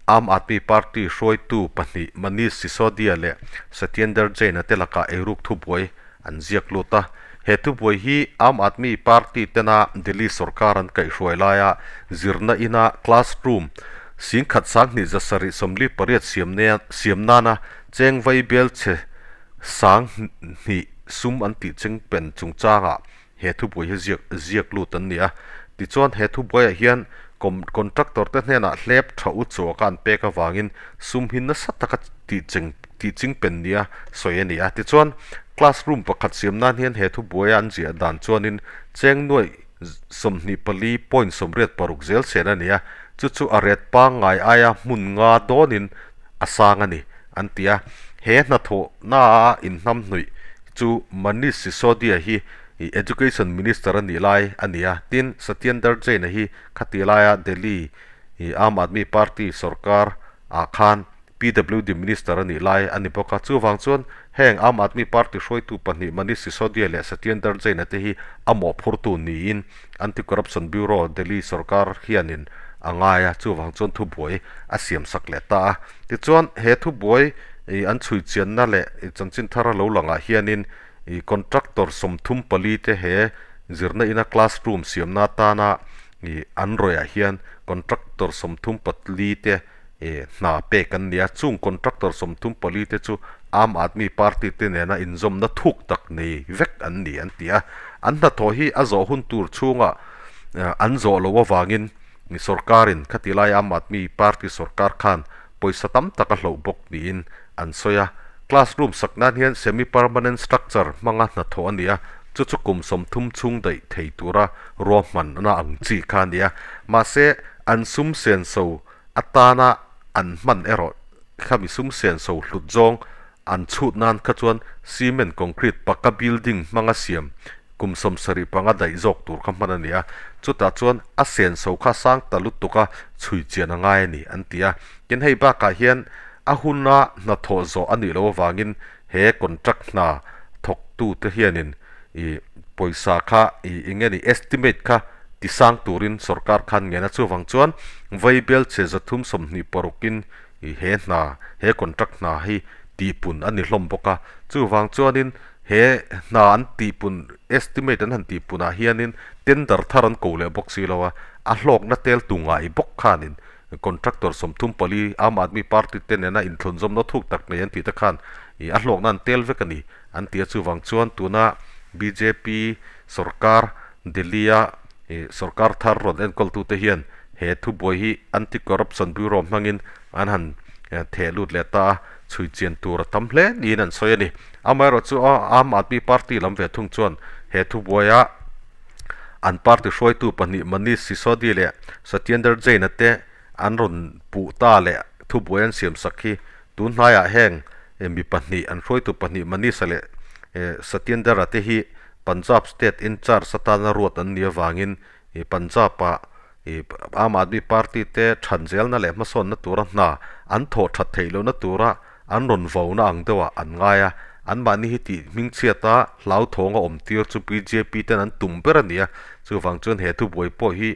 S1: Aam Aadmi Party hruaitu pahnih Manish Sisodia leh Satyendar Jain-a te lakah eiruk thubuai an ziak lut a. He thubuai hi Aam Aadmi Party tena Delhi sorkar an kaihhruai laia zirna ina classroom 17,748 siam nana cheng vai bel chhe 2000 sum an tih cheng pen chungchangah he thubuai hi ziak ziak lut an ni a. Tichuan he thubuaiah hian contractor te hnenah hlep tha u chuaka an pek avangin sum hi nasa taka tih cheng tih ching pen nia sawi a ni a. Tichuan, classroom pakhat siam nan hian he thubuaia an ziah dan chuanin cheng nuaih 24 point 86 zel sen a ni a, chu chu a ret pangngai aia hmun nga dawnin a sang a ni, an ti a. He hnathawhnaa inhnamhnuih chu Manish Sisodia hi Education Minister a nih lai a ni a, tin Satyendar Jain-a hi khati laia Delhi. ih Aam Aadmi Party sorkar ah khan PWD Minister a nih lai a ni bawk a. Chuvang chuan heng Aam Aadmi Party hruaitu pahnih Manish Sisodia leh Satyendar Jain-a te hi a mawhphurtu niin Anti-Corruption Bureau Delhi sorkar hianin a ngai a, chuvang chuan thubuai a siamsak leh ta a. Tichuan he thubuai ih an chhui chianna leh chanchin thar a lo langah hianin ih contractor 34 te he zirna ina classroom siamna atana ih an rawihah hian contractor 34 te ih hna pek an ni a. Chung contractor 34 te chu Aam Aadmi Party te nena inzawmna thuk tak nei vek an ni an ti a. An hnathawh hi a zawh hun tur chhungah an zawh loh avangin sorkarin khatilai Aam Aadmi Party sorkar khan pawisa tam tak a hloh bawk niin an sawi a. Classroom sak nan hian semi-permanent structure hmanga hnathawh a ni a, chu chu kum 30 chhung daih thei tura ruahmanna ang chi kha a ni a. Mahse, an sum senso atana an hman erawh khami sum senso hlut zawng an chhut nan kha chuan cement concrete pakka building hmanga siam kum 75 daih zawk tur kha hman a ni a, chutah chuan a senso kha sang ta lutuk a chhui chian a ngai a ni an ti a. Tin, hei bakah hian a huna hnathawh zawh a nih loh avangin he contract hna thawktute hianin ih pawisa kha ih eng nge ni estimate kha ti sang turin sorkar khan ngen a, chuvang chuan vaibel che 326in ih he hna he contract hna hi tihpun a ni hlawm bawk a, chuvang chuanin he hna an tihpun estimate an han tihpunah hianin tender thar an ko leh bawk si lo a, a hlawkna tel tu ngai bawk khanin contractor 34 Aam Aadmi Party te nena inthlunzawmna thuk tak nei an tih te khan ih a hlawkna an tel vek a ni an ti a, chuvang chuan tuna bjp sorkar Delhi-a ih sorkar thar rawn enkawltute hian he thubuai hi Anti-Corruption Bureau hmangin an han theh lut leh ta a, chhui chian tur a tam hle niin an sawi a ni. Amaherawhchu Aam Aadmi Party lam ve thung chuan he thubuaia an party hruaitu pahnih Manish Sisodia leh Satyendar Jain-a te an rawn puh ta leh thubuai an siam sak hi tun hnaiah heng mi pahnih an hruaitu pahnih Manish-a leh Satyendar-a te hi Punjab state in charge atana ruat an nih avangin Punjab-ah Aam Aadmi Party te than zelna leh hmasawnna tura hna an thawh that theih lohna tura an rawn vauna ang deuhah an ngai a, anmahni hi tih hmingchhiata hlauthawng a awm tir chu bjp ten an tum ber a ni a, chuvang chuan he thubuai pawh hi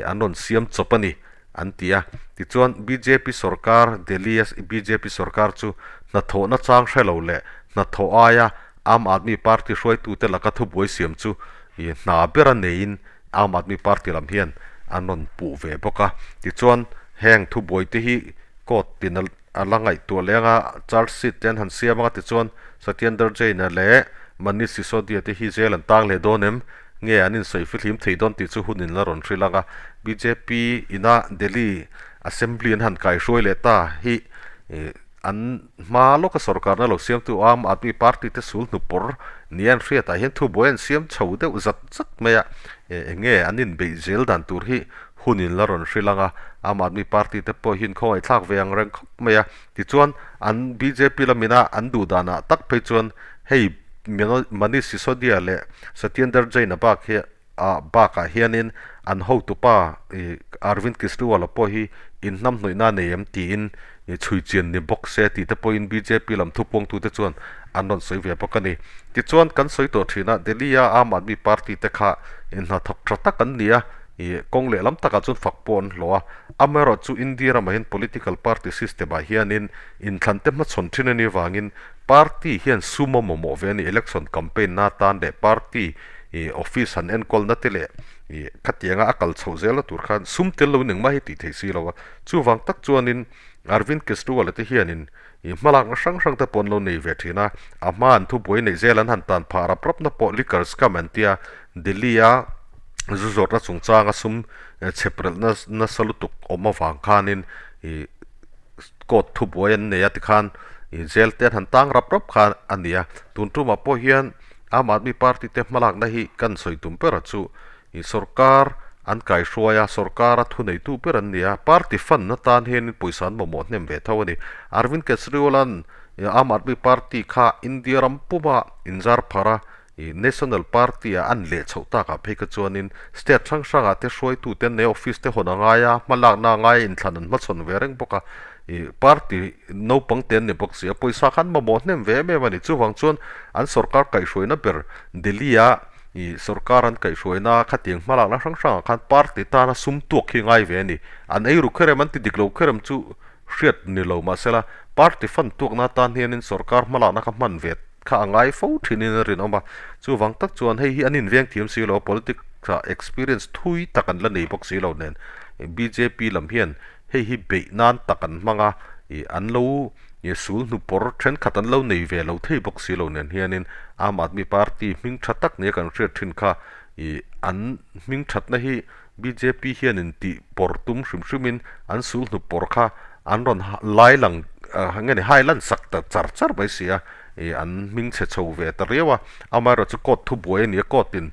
S1: an rawn siam chawp a ni an ti a. Tichuan bjp sorkar Delhi a bjp sorkar chu hnathawhna chang hre lo leh hnathawh aia Aam Aadmi Party hruaitute laka thubuai siam chu hna bera neiin Aam Aadmi Party lam hian an rawn puh ve bawk a. Tichuan, heng thubuai te hi court tin a la ngaihtuah leh anga charge sheet te an han siam anga tichuan Satyendar Jain-a leh Manish Sisodia te hi jail an tang leh dawn em? Nge an insawi fihlim thei dawn tih chu hun in la rawn hrilh anga bjp ina Delhi Assembly an han kaihruai leh ta hi An hma lawka sorkarna lo siamtu Aam Aadmi Party te sul hnu pawr nia an hriatah hian thubuai an siam chho deuh zat zat mai a, eng nge an inbeih zel dan tur hi hun in la rawn hrilh ang a, Aam Aadmi Party te pawh hian khawngaihthlak ve ang reng khawp mai a, tichuan an bjp lamina an duh danah tak phei chuan hei Manish Sisodia leh Satyendar Jain-a bak hi Ah bakah hianin an hotupa ih Arvind Kejriwal-a pawh hi inhnamhnawihna a nei em tiin ih chhui chian ni bawk se tih te pawhin bjp lam thupuangtute chuan an rawn sawi ve bawk a ni. Tichuan kan sawi tawh thin a, Delhi-a Aam Aadmi Party te kha inhnathawk tha tak an ni a, ih kawng lehlam takah chuan fak pawh an hlawh a. Amaherawhchu India ramah hian political party system ah hianin inthlan te hmachhawn thin a nih avangin party hian sum a mamawh ve a ni, election campaign na atan leh party ih office han enkawl na te leh ih khatianga a kal chhoh zel na tur khan sum tel lo in engmah hi tih theih si lo a, chuvang tak chuanin Arvind Kejriwal a te hianin ih hmalakna hrang hrang te pawh an lo nei ve thin a, a hma an thubuai neih zel an han tan phah rap rap na pawh liquor scam an tia Delhi a zu zawrhna chungchanga sum chhep relh na nasa lutuk awm avang khanin ih court thubuai an nei a tikhan ih jail te an han tang rap rap kha a ni a, tun tumah pawh hian Aam Aadmi Party te hmalakna hi kan sawi tum ber a chu ih sorkar an kaihruai a, sorkara thuneitu ber an ni a, party fund atan hianin pawisa an mamawh hnem ve tho a ni. Arvind Kejriwal-a'n Aam Aadmi Party kha India ram puma inzar phar a. Ih National Party ah an leh chhoh takah phei kha chuanin state hrang hrangah te hruaitute an nei a, office te hawn a ngai a, hmalakna a ngai a, inthlan an hmachhawn ve reng bawk a. Ih party naupang te an ni bawk si a, pawisa kha an mamawh hnem ve em em a ni. Chuvang chuan an sorkar kaihhruaina ber Delhi ah ih sorkar an kaihhruaina khatiang hmalakna hrang hrangah khan party tana sum tuak hi ngai ve a ni. An eiru kher em an ti dik lo kher em chu hriat ni lo mahsela party fund tuakna atan hianin sorkar hmalakna kha hman ve kha a ngai fo thinin a rinawm a. Chuvang tak chuan hei hi an inveng thiam si lo a, politics ah experience thui tak an la nei bawk si lo nen bjp lam hian hei hi beih nan tak an hmang a, ih an lo ih sul hnu pawr thenkhat an lo nei ve lo thei bawk si lo nen hianin Aam Aadmi Party hming tha tak nia kan hriat thin kha ih an hming thatna hi bjp hianin tih pawr tum hrim hrimin an sul hnu pawr kha an rawn lai lang nge ni hai lan sak ta char char mai si a ih an hming chhe chho ve ta riau a amaherawh chu court thu buai a ni a court in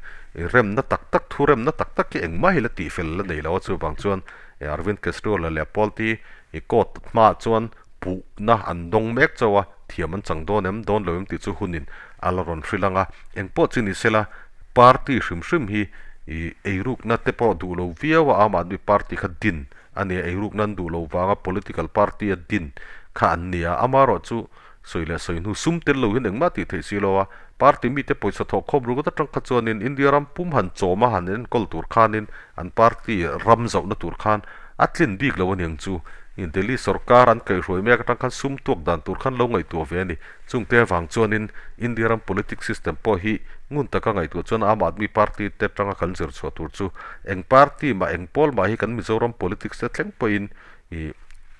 S1: remna tak tak thu remna tak tak hi engmah hi la tihfel la nei lo a chuvang chuan Arvind Kejriwal leh Paul-te i court hmaah chuan puhna an dawng mek chauh a, thiam an chang dawn em, dawn lo em tih chu hunin a la rawn hrilh ang a. Engpawh chi ni sela, party hrim hrim hi i eirukna te pawh duh lo viau a, Aam Aadmi Party kha din a ni a, eirukna an duh lo vanga political party a din kha an ni a, amaherawh chu sawi leh sawi hnu sum tel lo hian engmah tih theih si lo a, party mite pawisa thawh khawm ringawt atang kha chuanin India ram pum han chawm a han enkawl tur khanin an party ram zauhna tur khan a tlin bik lo aniang chu. Delhi sorkar an kaihhruai mek atang khan sum tuak dan tur khan lo ngaihtuah ve a ni. Chungte avang chuanin India ram politics system pawh hi ngun taka ngaihtuah chuan Aam Aadmi Party te atanga kan zir chhuah tur chu eng party mah eng pawl mah hi kan Mizoram politics te thleng pawhin Ih,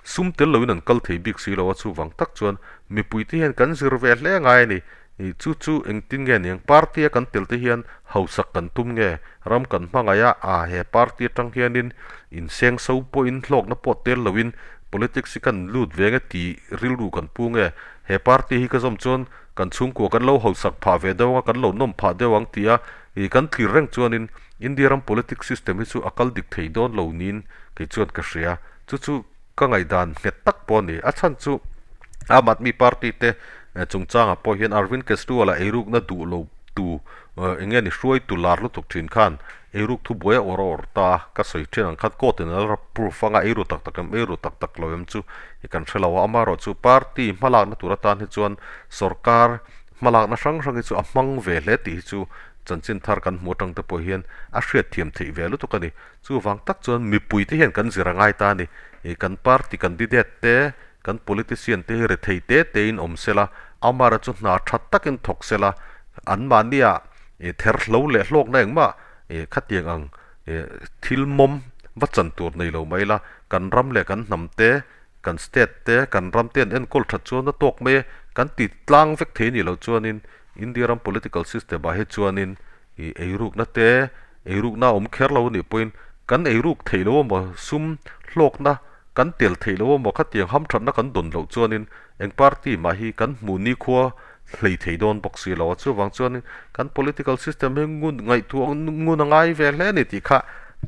S1: sum tel loin an kal thei bik si lo a, chuvang tak chuan mipuite hian kan zir ve hle ngai a ni. Ih, chu chu engtin nge niang, party a kan tel te hian hausak kan tum nge, ram kan hmangaih a, ah he party atang hianin inseng so pawhin hlawkna pawh tel loin politics hi kan lut ve nge tih rilru kan pu nge, he party hi ka zawm chuan kan chhungkua kan lo hausak phah ve deuh ang a, kan lo nawm phah deuh ang tia ih kan thlir reng chuanin India ram politics system hi chu a kal dik thei dawn lo niin Kei chuan ka hria, chu chu ka ngaihdan nghet tak pawh a ni. A chhan chu Aam Aadmi Party te chungchangah pawh hian Arvind Kejriwal-a eirukna duh lo tu eng nge ni hruaitu lar lutuk thin khan eiruk thu buai a awr a awr ta a, ka sawi thin ang khan court in a la proof anga eiru tak tak em eiru tak tak lo em chu i kan hre lo a, amaherawh chu party hmalakna tur atan hi chuan sorkar hmalakna hrang hrang hi chu a hmang ve hle tih hi chu chanchin thar kan hmu atang te pawh hian a hriatthiam theih ve lutuk a ni. Chuvang tak chuan mipui te hian kan zir a ngai ta a ni. Ih kan party candidate te, kan politician te hi rethei te te in awm sela, amara chu hna tha takin thawk sela, anmahnia ih ther hlo leh hlawkna engmah ih khatiang ang ih thil mawm va chan tur nei lo mai ila, kan ram leh kan hnam te, kan state te, kan ram te an enkawl that chuan a tawk mai e, kan ti tlang vek thei nih loh chuanin India ram political system ah hi chuanin Ih eirukna te, eirukna a awm kher lo anih pawhin kan eiruk theih lo emaw, sum hlawkna kan tel theih lo emaw khatiang hamthatna kan dawn loh chuanin eng party mah hi kan hmuh nikhua hlei thei dawn bawk si lo a. Chuvang chuanin kan political system hi ngun ngaihtuah ngun a ngai ve hle a ni tih kha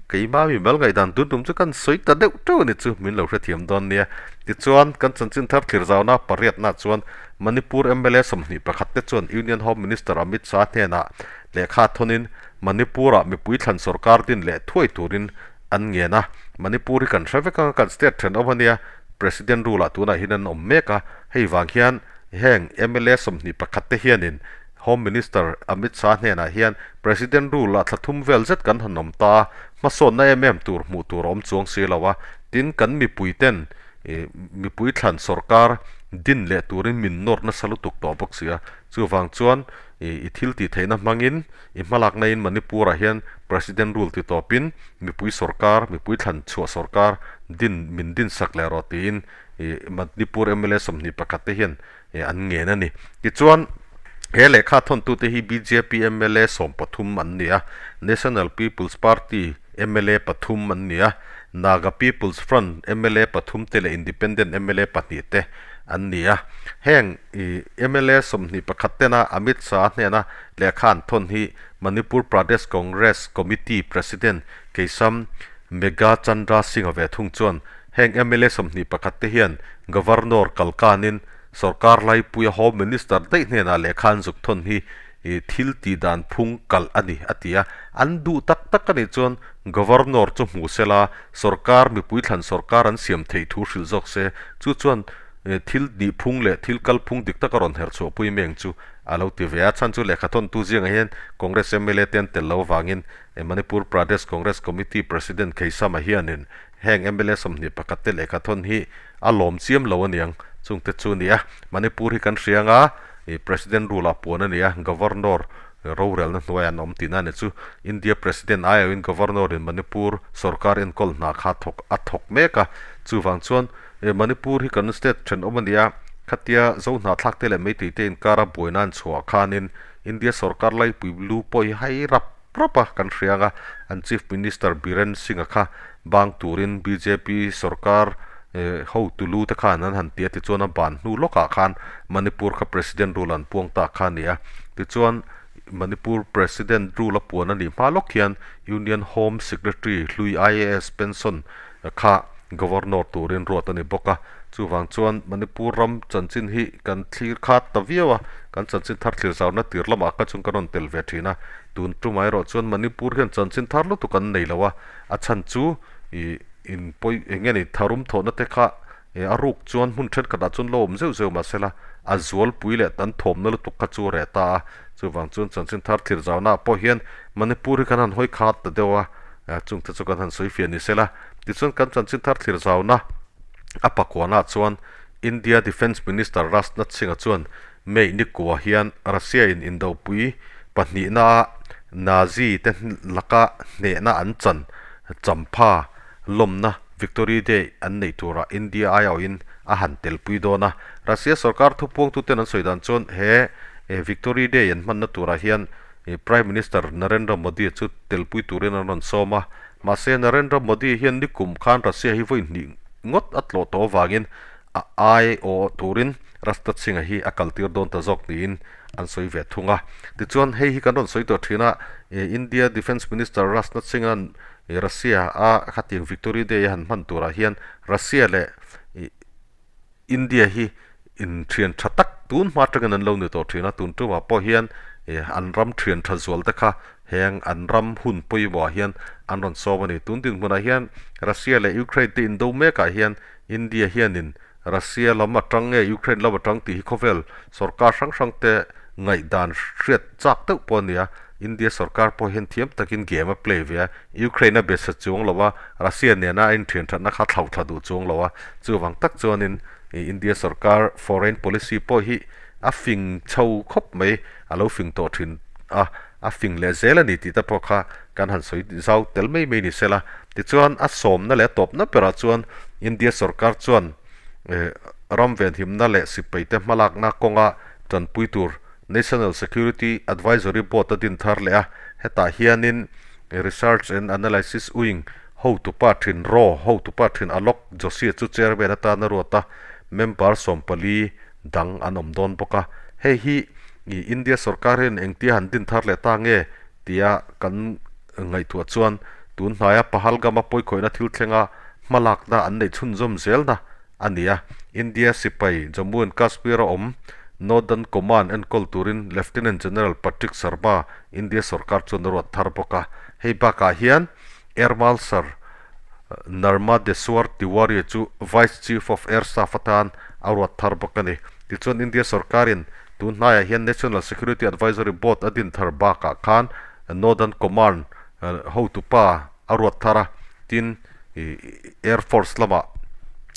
S1: keimah mimal ngaihdan tun tum chu kan sawi ta deuh teuh a ni chu min lo hrethiam dawn nia. Tichuan kan chanchin thar thlir zauna pariatna chuan Manipur mla 21 te chuan Union Home Minister Amit Shah hnenah lehkha thawnin Manipur-ah mipui thlan sorkar din leh thuai turin an ngen a. Manipur hi kan hre vek anga kan state thenawm a nia, President rule-ah tunah hian an awm mek a, hei vang hian heng mla 21 te hianin Home Minister Amit Shah hnenah hian President rule-ah thla thum vel zet kan han awm ta a, hmasawnna em em tur hmuh tur a awm chuang si lo a, tin kan mipui ten Ih mipui thlan sorkar din leh turin min nawr nasa lutuk tawh bawk si a, chuvang chuan ih i thil tih theihna hmangin i hmalakna in Manipur ah hian President rule ti tawpin mipui sorkar, mipui thlan chhuah sorkar din min din sak leh rawh tiin ih Manipur mla 21 te hian ih an ngen a ni. Tichuan he lehkha thawntute hi bjp mla 13 an ni a, National People's Party mla pathum an ni a, Naga People's Front mla pathum te leh Independent mla pahnih te an ni a. Heng ih mla 21 tena Amit Shah hnena lehkha an thawn hi Manipur Pradesh Congress Committee President Keisham Meghachandra Singh-a ve thung chuan heng mla 21 te hian Governor kalkanin sorkar laipuia Home Minister daih hnenah lehkha an zuk thawn hi. thil tih dan phung kalh a ni, a ti a. An duh tak tak a nih chuan Governor chu hmu sela, sorkar mipui thlan sorkar an siam theih thu hrilh zawk se, chu chuan thil nihphung leh thil kalphung dik taka rawn herchhuahpui meng chu a lo ti ve a. Chhan chu lehkha thawntu zingah hian Congress mla te an tel lo avangin Manipur Pradesh Congress Committee President Kheisama hianin heng mla 21 te lehkha thawn hi a lawm chiam lo aniang. Chungte chu a ni a, Manipur hi kan hria anga President rule ah puan a ni a, Governor rorelna hnuaiah an awm tihna a ni chu. India President aiawhin Governor in Manipur sorkar enkawl hna kha thawk a thawk mek a, chuvang chuan Manipur hi kan state thenawm a ni a, khatia zo hnahthlak te leh Meitei te inkara buaina an chhuah khanin India sorkar laipui lu pawh hi hai rap rap a kan hria anga an Chief Minister Biren Singh-a kha bang turin bjp sorkar hotu lu te khan an han ti a, tichuan a ban hnu lawkah khan Manipur kha President rule an puang ta kha a ni a. Tichuan Manipur President rule a puan a nih hma lawk hian Union Home Secretary hlui IAS pension kha Governor turin ruat a ni bawk a. Chuvang chuan Manipur ram chanchin hi kan thlir khat ta viau a, kan chanchin thar thlir zauna tir lamah kha chuan kan rawn tel ve thin a. Tun tumah erawh chuan Manipur hian chanchin thar lutuk an nei lo a, a chhan chu ih in pawi eng nge ni tharum thawhna te kha ih a ruk chuan hmun thenkhatah chuan lo awm zeuh zeuh mahsela a zualpui leh tan thawmna lutuk kha chu a reh ta a. Chuvang chuan chanchin thar thlir zauna ah pawh hian Manipur hi kan han hawi khat ta deuh a, chungte chu kan han sawi fiah ni sela. Tichuan kan chanchin thar thlir zauna a pakuanah chuan India Defence Minister Rajnath Singh-a chuan May ni kua hian Russia in indopui pahnihna Nazi te laka hnehna an chan champha lawmna Victory Day an neih turah India aiawhin a han telpui dawn a. Russia sorkar thupuangtuten an sawi dan chuan he Victory Day an hmanna turah hian Prime Minister Narendra Modi chu telpui turin an rawn sawm a. Mahse Narendra Modi hian nikum khan Russia hi vawi hnih ngawt a tlawh tawh avangin a aiawh turin Rajnath Singh-a hi a kaltir dawn ta zawk niin an sawi ve thung a. Tichuan, hei hi kan rawn sawi tawh thin a, India Defence Minister Rajnath Singh-a'n Russia a khatiang Victory Day a han hman turah hian Russia leh India hi inthian tha tak tun hma atangin an lo ni tawh thin a, tun tumah pawh hian an ram thian tha zual te kha heng an ram hun pawimawhah hian an rawn sawm a ni. Tun dinhmunah hian Russia leh Ukraine te indo mekah hian India hianin Russia lam atang nge Ukraine lam atang tih hi khawvel sorkar hrang hrang te ngaihdan hriat chak deuh pawh a ni a, India sorkar pawh hian thiam takin game a play ve a, Ukraine a be sa chuang lo a, Russia nena a inthian thatna kha thlauh thla duh chuang lo a, chuvang tak chuanin India sorkar foreign policy pawh hi a fing chho khawp mai, a lo fing tawh thin a, a fing leh zel a ni tih te pawh kha kan han sawi zau tel mai mai ni sela. Tichuan a sawmna leh a tawpna berah chuan India sorkar chuan ram venhimna leh sipaite hmalakna kawnga tanpui tur National Security Advisory Board a din thar leh a, hetah hianin Research and Analysis Wing hotupa thin raw hotupa thin Alok Joshi chu chairman atan a ruat a, member 14 dang an awm dawn bawk a. Hei hi India sorkar hian engtia han din thar leh ta nge tia kan ngaihtuah chuan tun hnaia Pahalgam-a pawikhawihna thil thlenga hmalakna an neih chhunzawm zelna a ni a. India sipai Jammu and Kashmir-a awm Northern Command enkawl turin Lieutenant General Patrick Sharma India sorkar chuan a ruat thar bawk a. Hei bakah hian Air Marshal Narmadeswar Tiwari chu Vice Chief of Air Staff atan a ruat thar bawk a ni. Tichuan India sorkarin tun hnaiah hian National Security Advisory Board a din thar bakah khan Northern Command hotupa a ruat thar a, tin Air Force lamah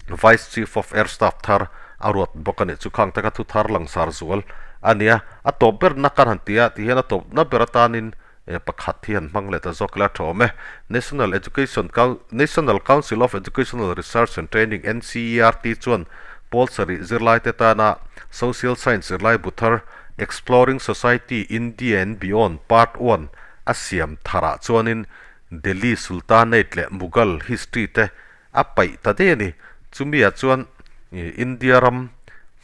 S1: Vice Chief of Air Staff thar a ruat bawk a ni. Chu khang taka thu thar langsar zual a ni a, a tawp berna kan han ti a, tihian a tawpna ber atanin pakhat hi han hmang leh ta zawk ila tha awm e. National Education National Council of Educational Research and Training, NCERT, chuan pawl sarih zirlaite tana Social Science zirlai bu thar Exploring Society, India and Beyond, Part One a siam tharah chuanin Delhi Sultanate leh Mughal history te a paih ta daih a ni. Chumiah chuan India ram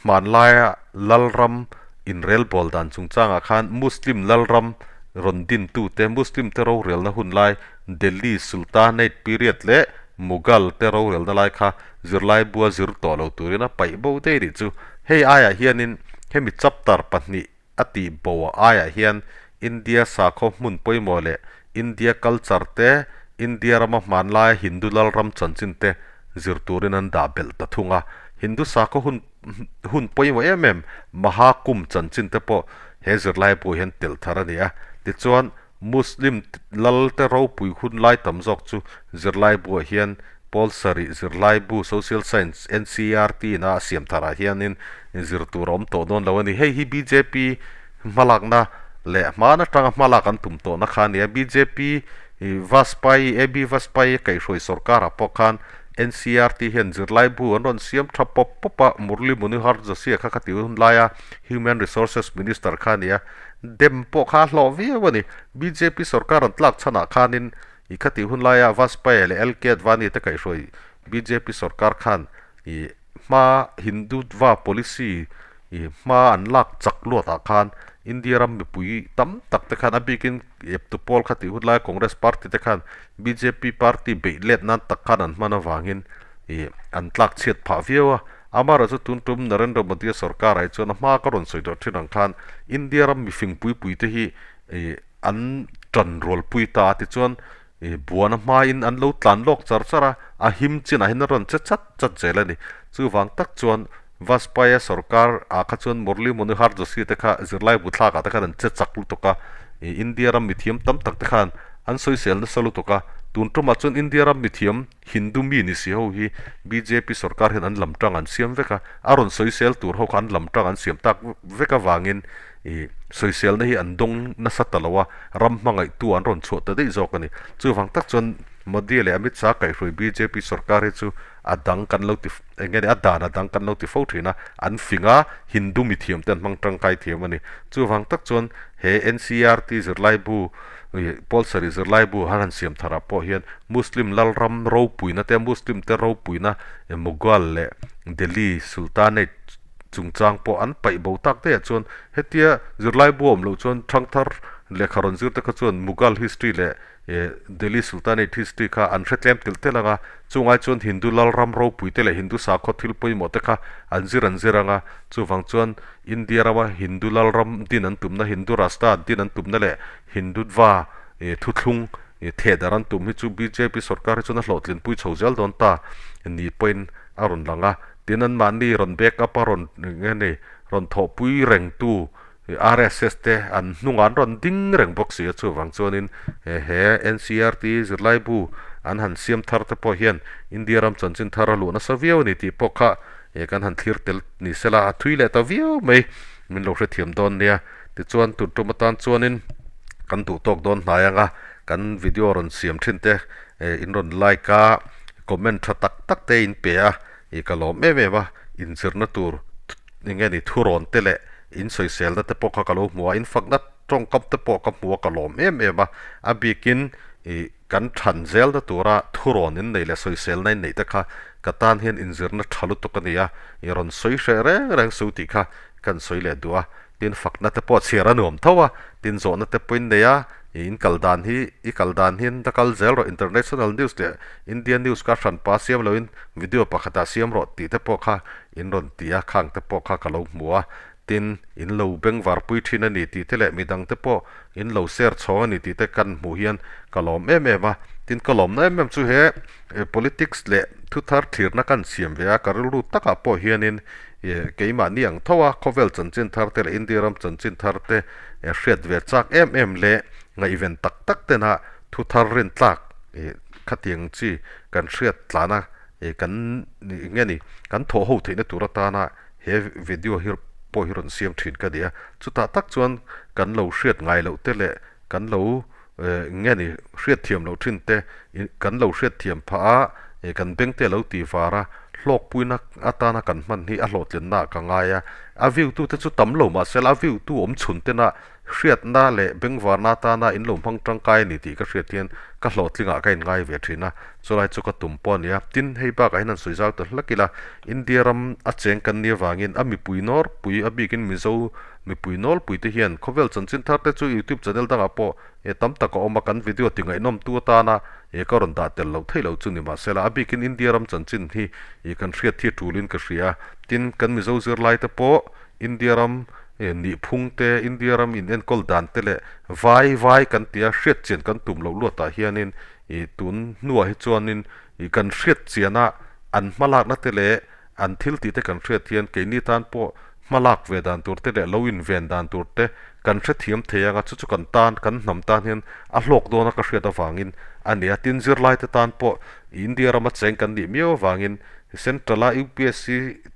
S1: hmanlaia lalram inrelbawl dan chungchangah khan Muslim lalram rawn dintute, Muslim te rorelna hun lai Delhi Sultanate period leh Mughal te rorelna lai kha zirlai bua zir tawh lo turin a paih bo daih a nih chu. Hei aiah hianin hemi chapter pahnih. a tih bo aiah hian India sakhaw hmun pawimawh leh India culture te, India rama hmanlaia Hindu lalram chanchin te zir turin an dah belh ta thung a. Hindu sakhaw hun hun pawimawh em em Maha Kumbh chanchin te pawh he zirlai bu hian telh thar a ni a. Tichuan, Muslim lal te ropui hun lai tam zawk chu zirlai buah hian pawl sarih zirlai bu Social Science NCERT ina a siam tharah hianin zir tur a awm tawh dawn lo a ni. Hei hi bjp hmalakna leh hmaan atanga hmalak an tum tawhna kha a ni a. Bjp Vajpayee, AB Vajpayee kaihhruai sorkarah pawh khan NCERT hian zirlai bu an rawn siam tha pawp pawp a, Murli Manohar Joshi-a kha khati hun laia Human Resources Minister kha a ni a. Dem pawh kha a hlawh viau a ni. Bjp sorkar an tlak chhanah khanin i khatih hun laia Vajpayee leh LK Advani te kaihhruai bjp sorkar khan i hma Hindutva policy i hma an lak chak luatah khan India ram mipui tam tak te khan a bikin eptu pawl khatih hun laia Congress party te khan bjp party beih let nan tak khan an hman avangin i an tlak chhiat phah viau a. Amaherawh chu tun tum Narendra Modi-a sorkar ah hi chuan a hma ka rawn sawi tawh thin ang khan India ram mifing pui pui te hi ih an tan rualpui ta a tichuan ih buan a hmain an lo tlan lawk char char a, a him chinah hian a rawn che chat chat zel a ni. Chuvang tak chuan Vajpayee-a sorkar ah kha chuan Murli Manohar Joshi te kha zirlai bu thlakah te khan an che chak lutuk a, ih India ram mithiam tam tak te khan an sawisel nasa lutuk a, tun tumah chuan India ram mithiam Hindu mi ni si ho hi bjp sorkar hian an lam tang an siam vek a, a rawn sawisel tur ho kha an lam tang an siam tak vek avangin ih sawiselna hi an dawng nasa ta lo a, ram hmangaihtu an rawn chhuah ta daih zawk a ni. Chuvang tak chuan Modi leh Amit Shah kaihhruai bjp sorkar hi chu a dang kan lo ti eng nge ni a dan a dang kan lo ti fo thin a, an fing a, Hindu mi thiam te an hmang tangkai thiam a ni. Chuvang tak chuan he NCERT zirlaibu Pawl sarih zirlaibu han han siam tharah pawh hian Muslim lalram ropuina te, Muslim te ropuina Mughal leh Delhi Sultanate chungchang pawh an paih bo tak daih ah chuan hetia zirlaibu a awm loh chuan thangthar lehkha rawn zir te kha chuan Mughal history leh Delhi Sultanate history kha an hre tlem telh telh ang a, chungai chuan Hindu lalram ropui te leh Hindu sakhaw thil pawimawh te kha an zir an zir ang a, chuvang chuan India rama Hindu lalram din an tumna, Hindu Rashtra din an tumna leh Hindutva thuthlung thehdarh an tum hi chu bjp sorkar hi chuan a hlawhtlinpui chho zel dawn ta ni pawhin a rawn lang a. Tin, anmahni rawn back up a rawn nge ni rawn thawhpui rengtu RSS te an hnungah an rawn ding reng bawk si a, chuvang chuanin he NCERT zirlaibu an han siam thar te pawh hian India ram chanchin thar a luh nasa viau a ni tih pawh kha kan han thlir tel ni sela a thui leh ta viau mai min lo hrethiam dawn nia. Tichuan tun tum atan chuanin kan duh tawk dawn hnai anga kan video rawn siam thin te in rawn like a, comment tha tak tak te in pe a, ih ka lawm em em a, inzirna tur eng nge ni thurawn te leh in sawiselna te pawh kha ka lo hmu a, in fakna tawngkam te pawh ka hmu a ka lawm em em a, a bikin ih kan than zelna tura thurawn in neih leh sawiselna in neih te kha ka tan hian inzirna tha lutuk a ni a, ih rawn sawi hreh reng reng su tih kha kan sawi leh duh a, tin fakna te pawh chhiar a nuam tho a, tin zawhna te pawhin nei a, ih in kal dan hi i kal dan hian la kal zel rawh international news leh Indian news kha hranpa siam loin video pakhatah siam rawh tih te pawh kha In rawn ti a, khang te pawh kha ka lo hmu a, tin, in lo bengvarpui thin a ni tih te leh midang te pawh in lo share chhawng a ni tih te kan hmuh hian ka lawm em em a. Tin, ka lawmna em em chu he politics leh thuthar thlirna kan siam ve a, ka rilru takah pawh hianin keimahni ang tho a, khawvel chanchin thar te leh India ram chanchin thar te hriat ve chak em em leh ngaihven tak tak tena thuthar rintlak khatiang chi kan hriat tlan a. Ih kan eng nge ni kan thawh ho theihna tur atana he video hi pawh hi rawn siam thin ka ni a, chutah tak chuan kan lo hriat ngai loh te leh kan lo eng nge ni hriat thiam loh thin te kan lo hriat thiam phah a, ih kan beng te a lo ti var a, hlawkpuina atana kan hman hi a hlawhtlinna ah ka ngai a, a view tu te chu tam lo mahse a view tu awm chhun tena Hriatna leh bengvarna atana in lo hmang tangkai a ni tih ka hriat hian ka hlawhtlingah ka inngai ve thin a, chulai chu ka tum pawh a ni a. Tin, hei bakah hian han sawi zau ta hlak ila, India ram a cheng kan nih avangin a mipui nawrpui, a bikin Mizo mipui nawlpui te hian khawvel chanchin thar te chu YouTube channel dangah pawh e tam tak a awm a, kan video ti ngaihnawmtu atana e ka rawn dah tel loh theih loh chu ni mahsela a bikin India ram chanchin hi e kan hriat hi a tulin ka hria. Tin, kan Mizo zirlai te pawh India ram. Nihphung te, India ram in enkawl dan te leh vai vai kan tia hriat chian kan tum loh luatah hianin ih tun hnuah hi chuanin ih kan hriat chiana an hmalakna te leh an thil tih te kan hriat hian keini tan pawh hmalak ve dan tur te leh lo inven dan tur te kan hrethiam thei ang a, chu chu kan tan kan hnam tan hian a hlawk dawna ka hriat avangin a ni a. Tin, zirlaite tan pawh India rama cheng kan nih miau avangin Central-a UPSC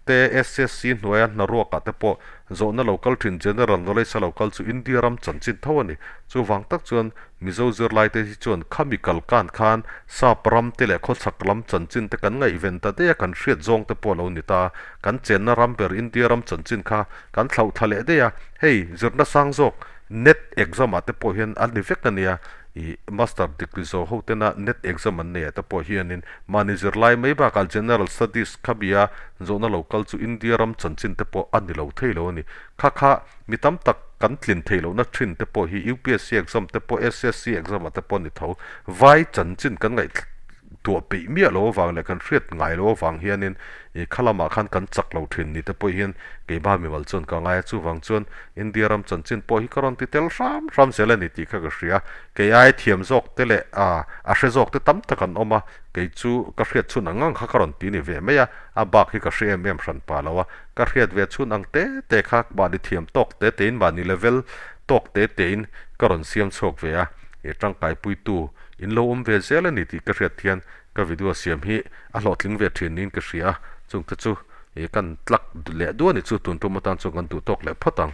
S1: te SSC hnuaia hnaruakah te pawh zawhna lo kal thin General Knowledge-a lo kal chu India ram chanchin tho a ni. Chuvang tak chuan Mizo zirlaite hi chuan khami kal kan khan sap ram te leh khawchhak lam chanchin te kan ngaihven ta daih a, kan hriat zawng te pawh a lo ni ta. Kan chenna ram ber India ram chanchin kha kan thlauh thla leh daih a, hei zirna sang zawk net exam ah te pawh hian a ni vek a nia. Ih master degree zo ho tena net exam an nei ah te pawh hianin mahni zirlai mai bakah general studies kha bia zawhna lo kal chu India ram chanchin te pawh a ni lo thei lo a ni. Kha kha mi tam tak kan tlin thei lohna thin te pawh hi UPSC exam te pawh SSC exam ah te pawh a ni tho. Vai chanchin kan ngaih tuah peih miah lo avang leh kan hriat ngai lo avang hianin ih kha lamah khan kan chak lo thin ni te pawh hian keimah mimal chuan ka ngai a, chuvang chuan India ram chanchin pawh hi ka rawn ti tel hram hram zel a ni tih kha ka hria. Kei ai thiam zawk te leh ah a hre zawk te tam tak an awm a, kei chu ka hriat chhun ang ang kha ka rawn ti ni ve mai a, a bak hi ka hre em em hran pa lo a, ka hriat ve chhun ang te te kha mahni thiam tawk te tein mahni level tawk te tein ka rawn siam chhuak ve a, ih tangkaipuitu In lo awm ve zel a ni tih ka hriat hian ka video siam hi a hlawhtling ve thin niin ka hria a, chungte chu kan tlak leh duah a nih chu tun tum atan chuan kan duh tawk leh phawt ang.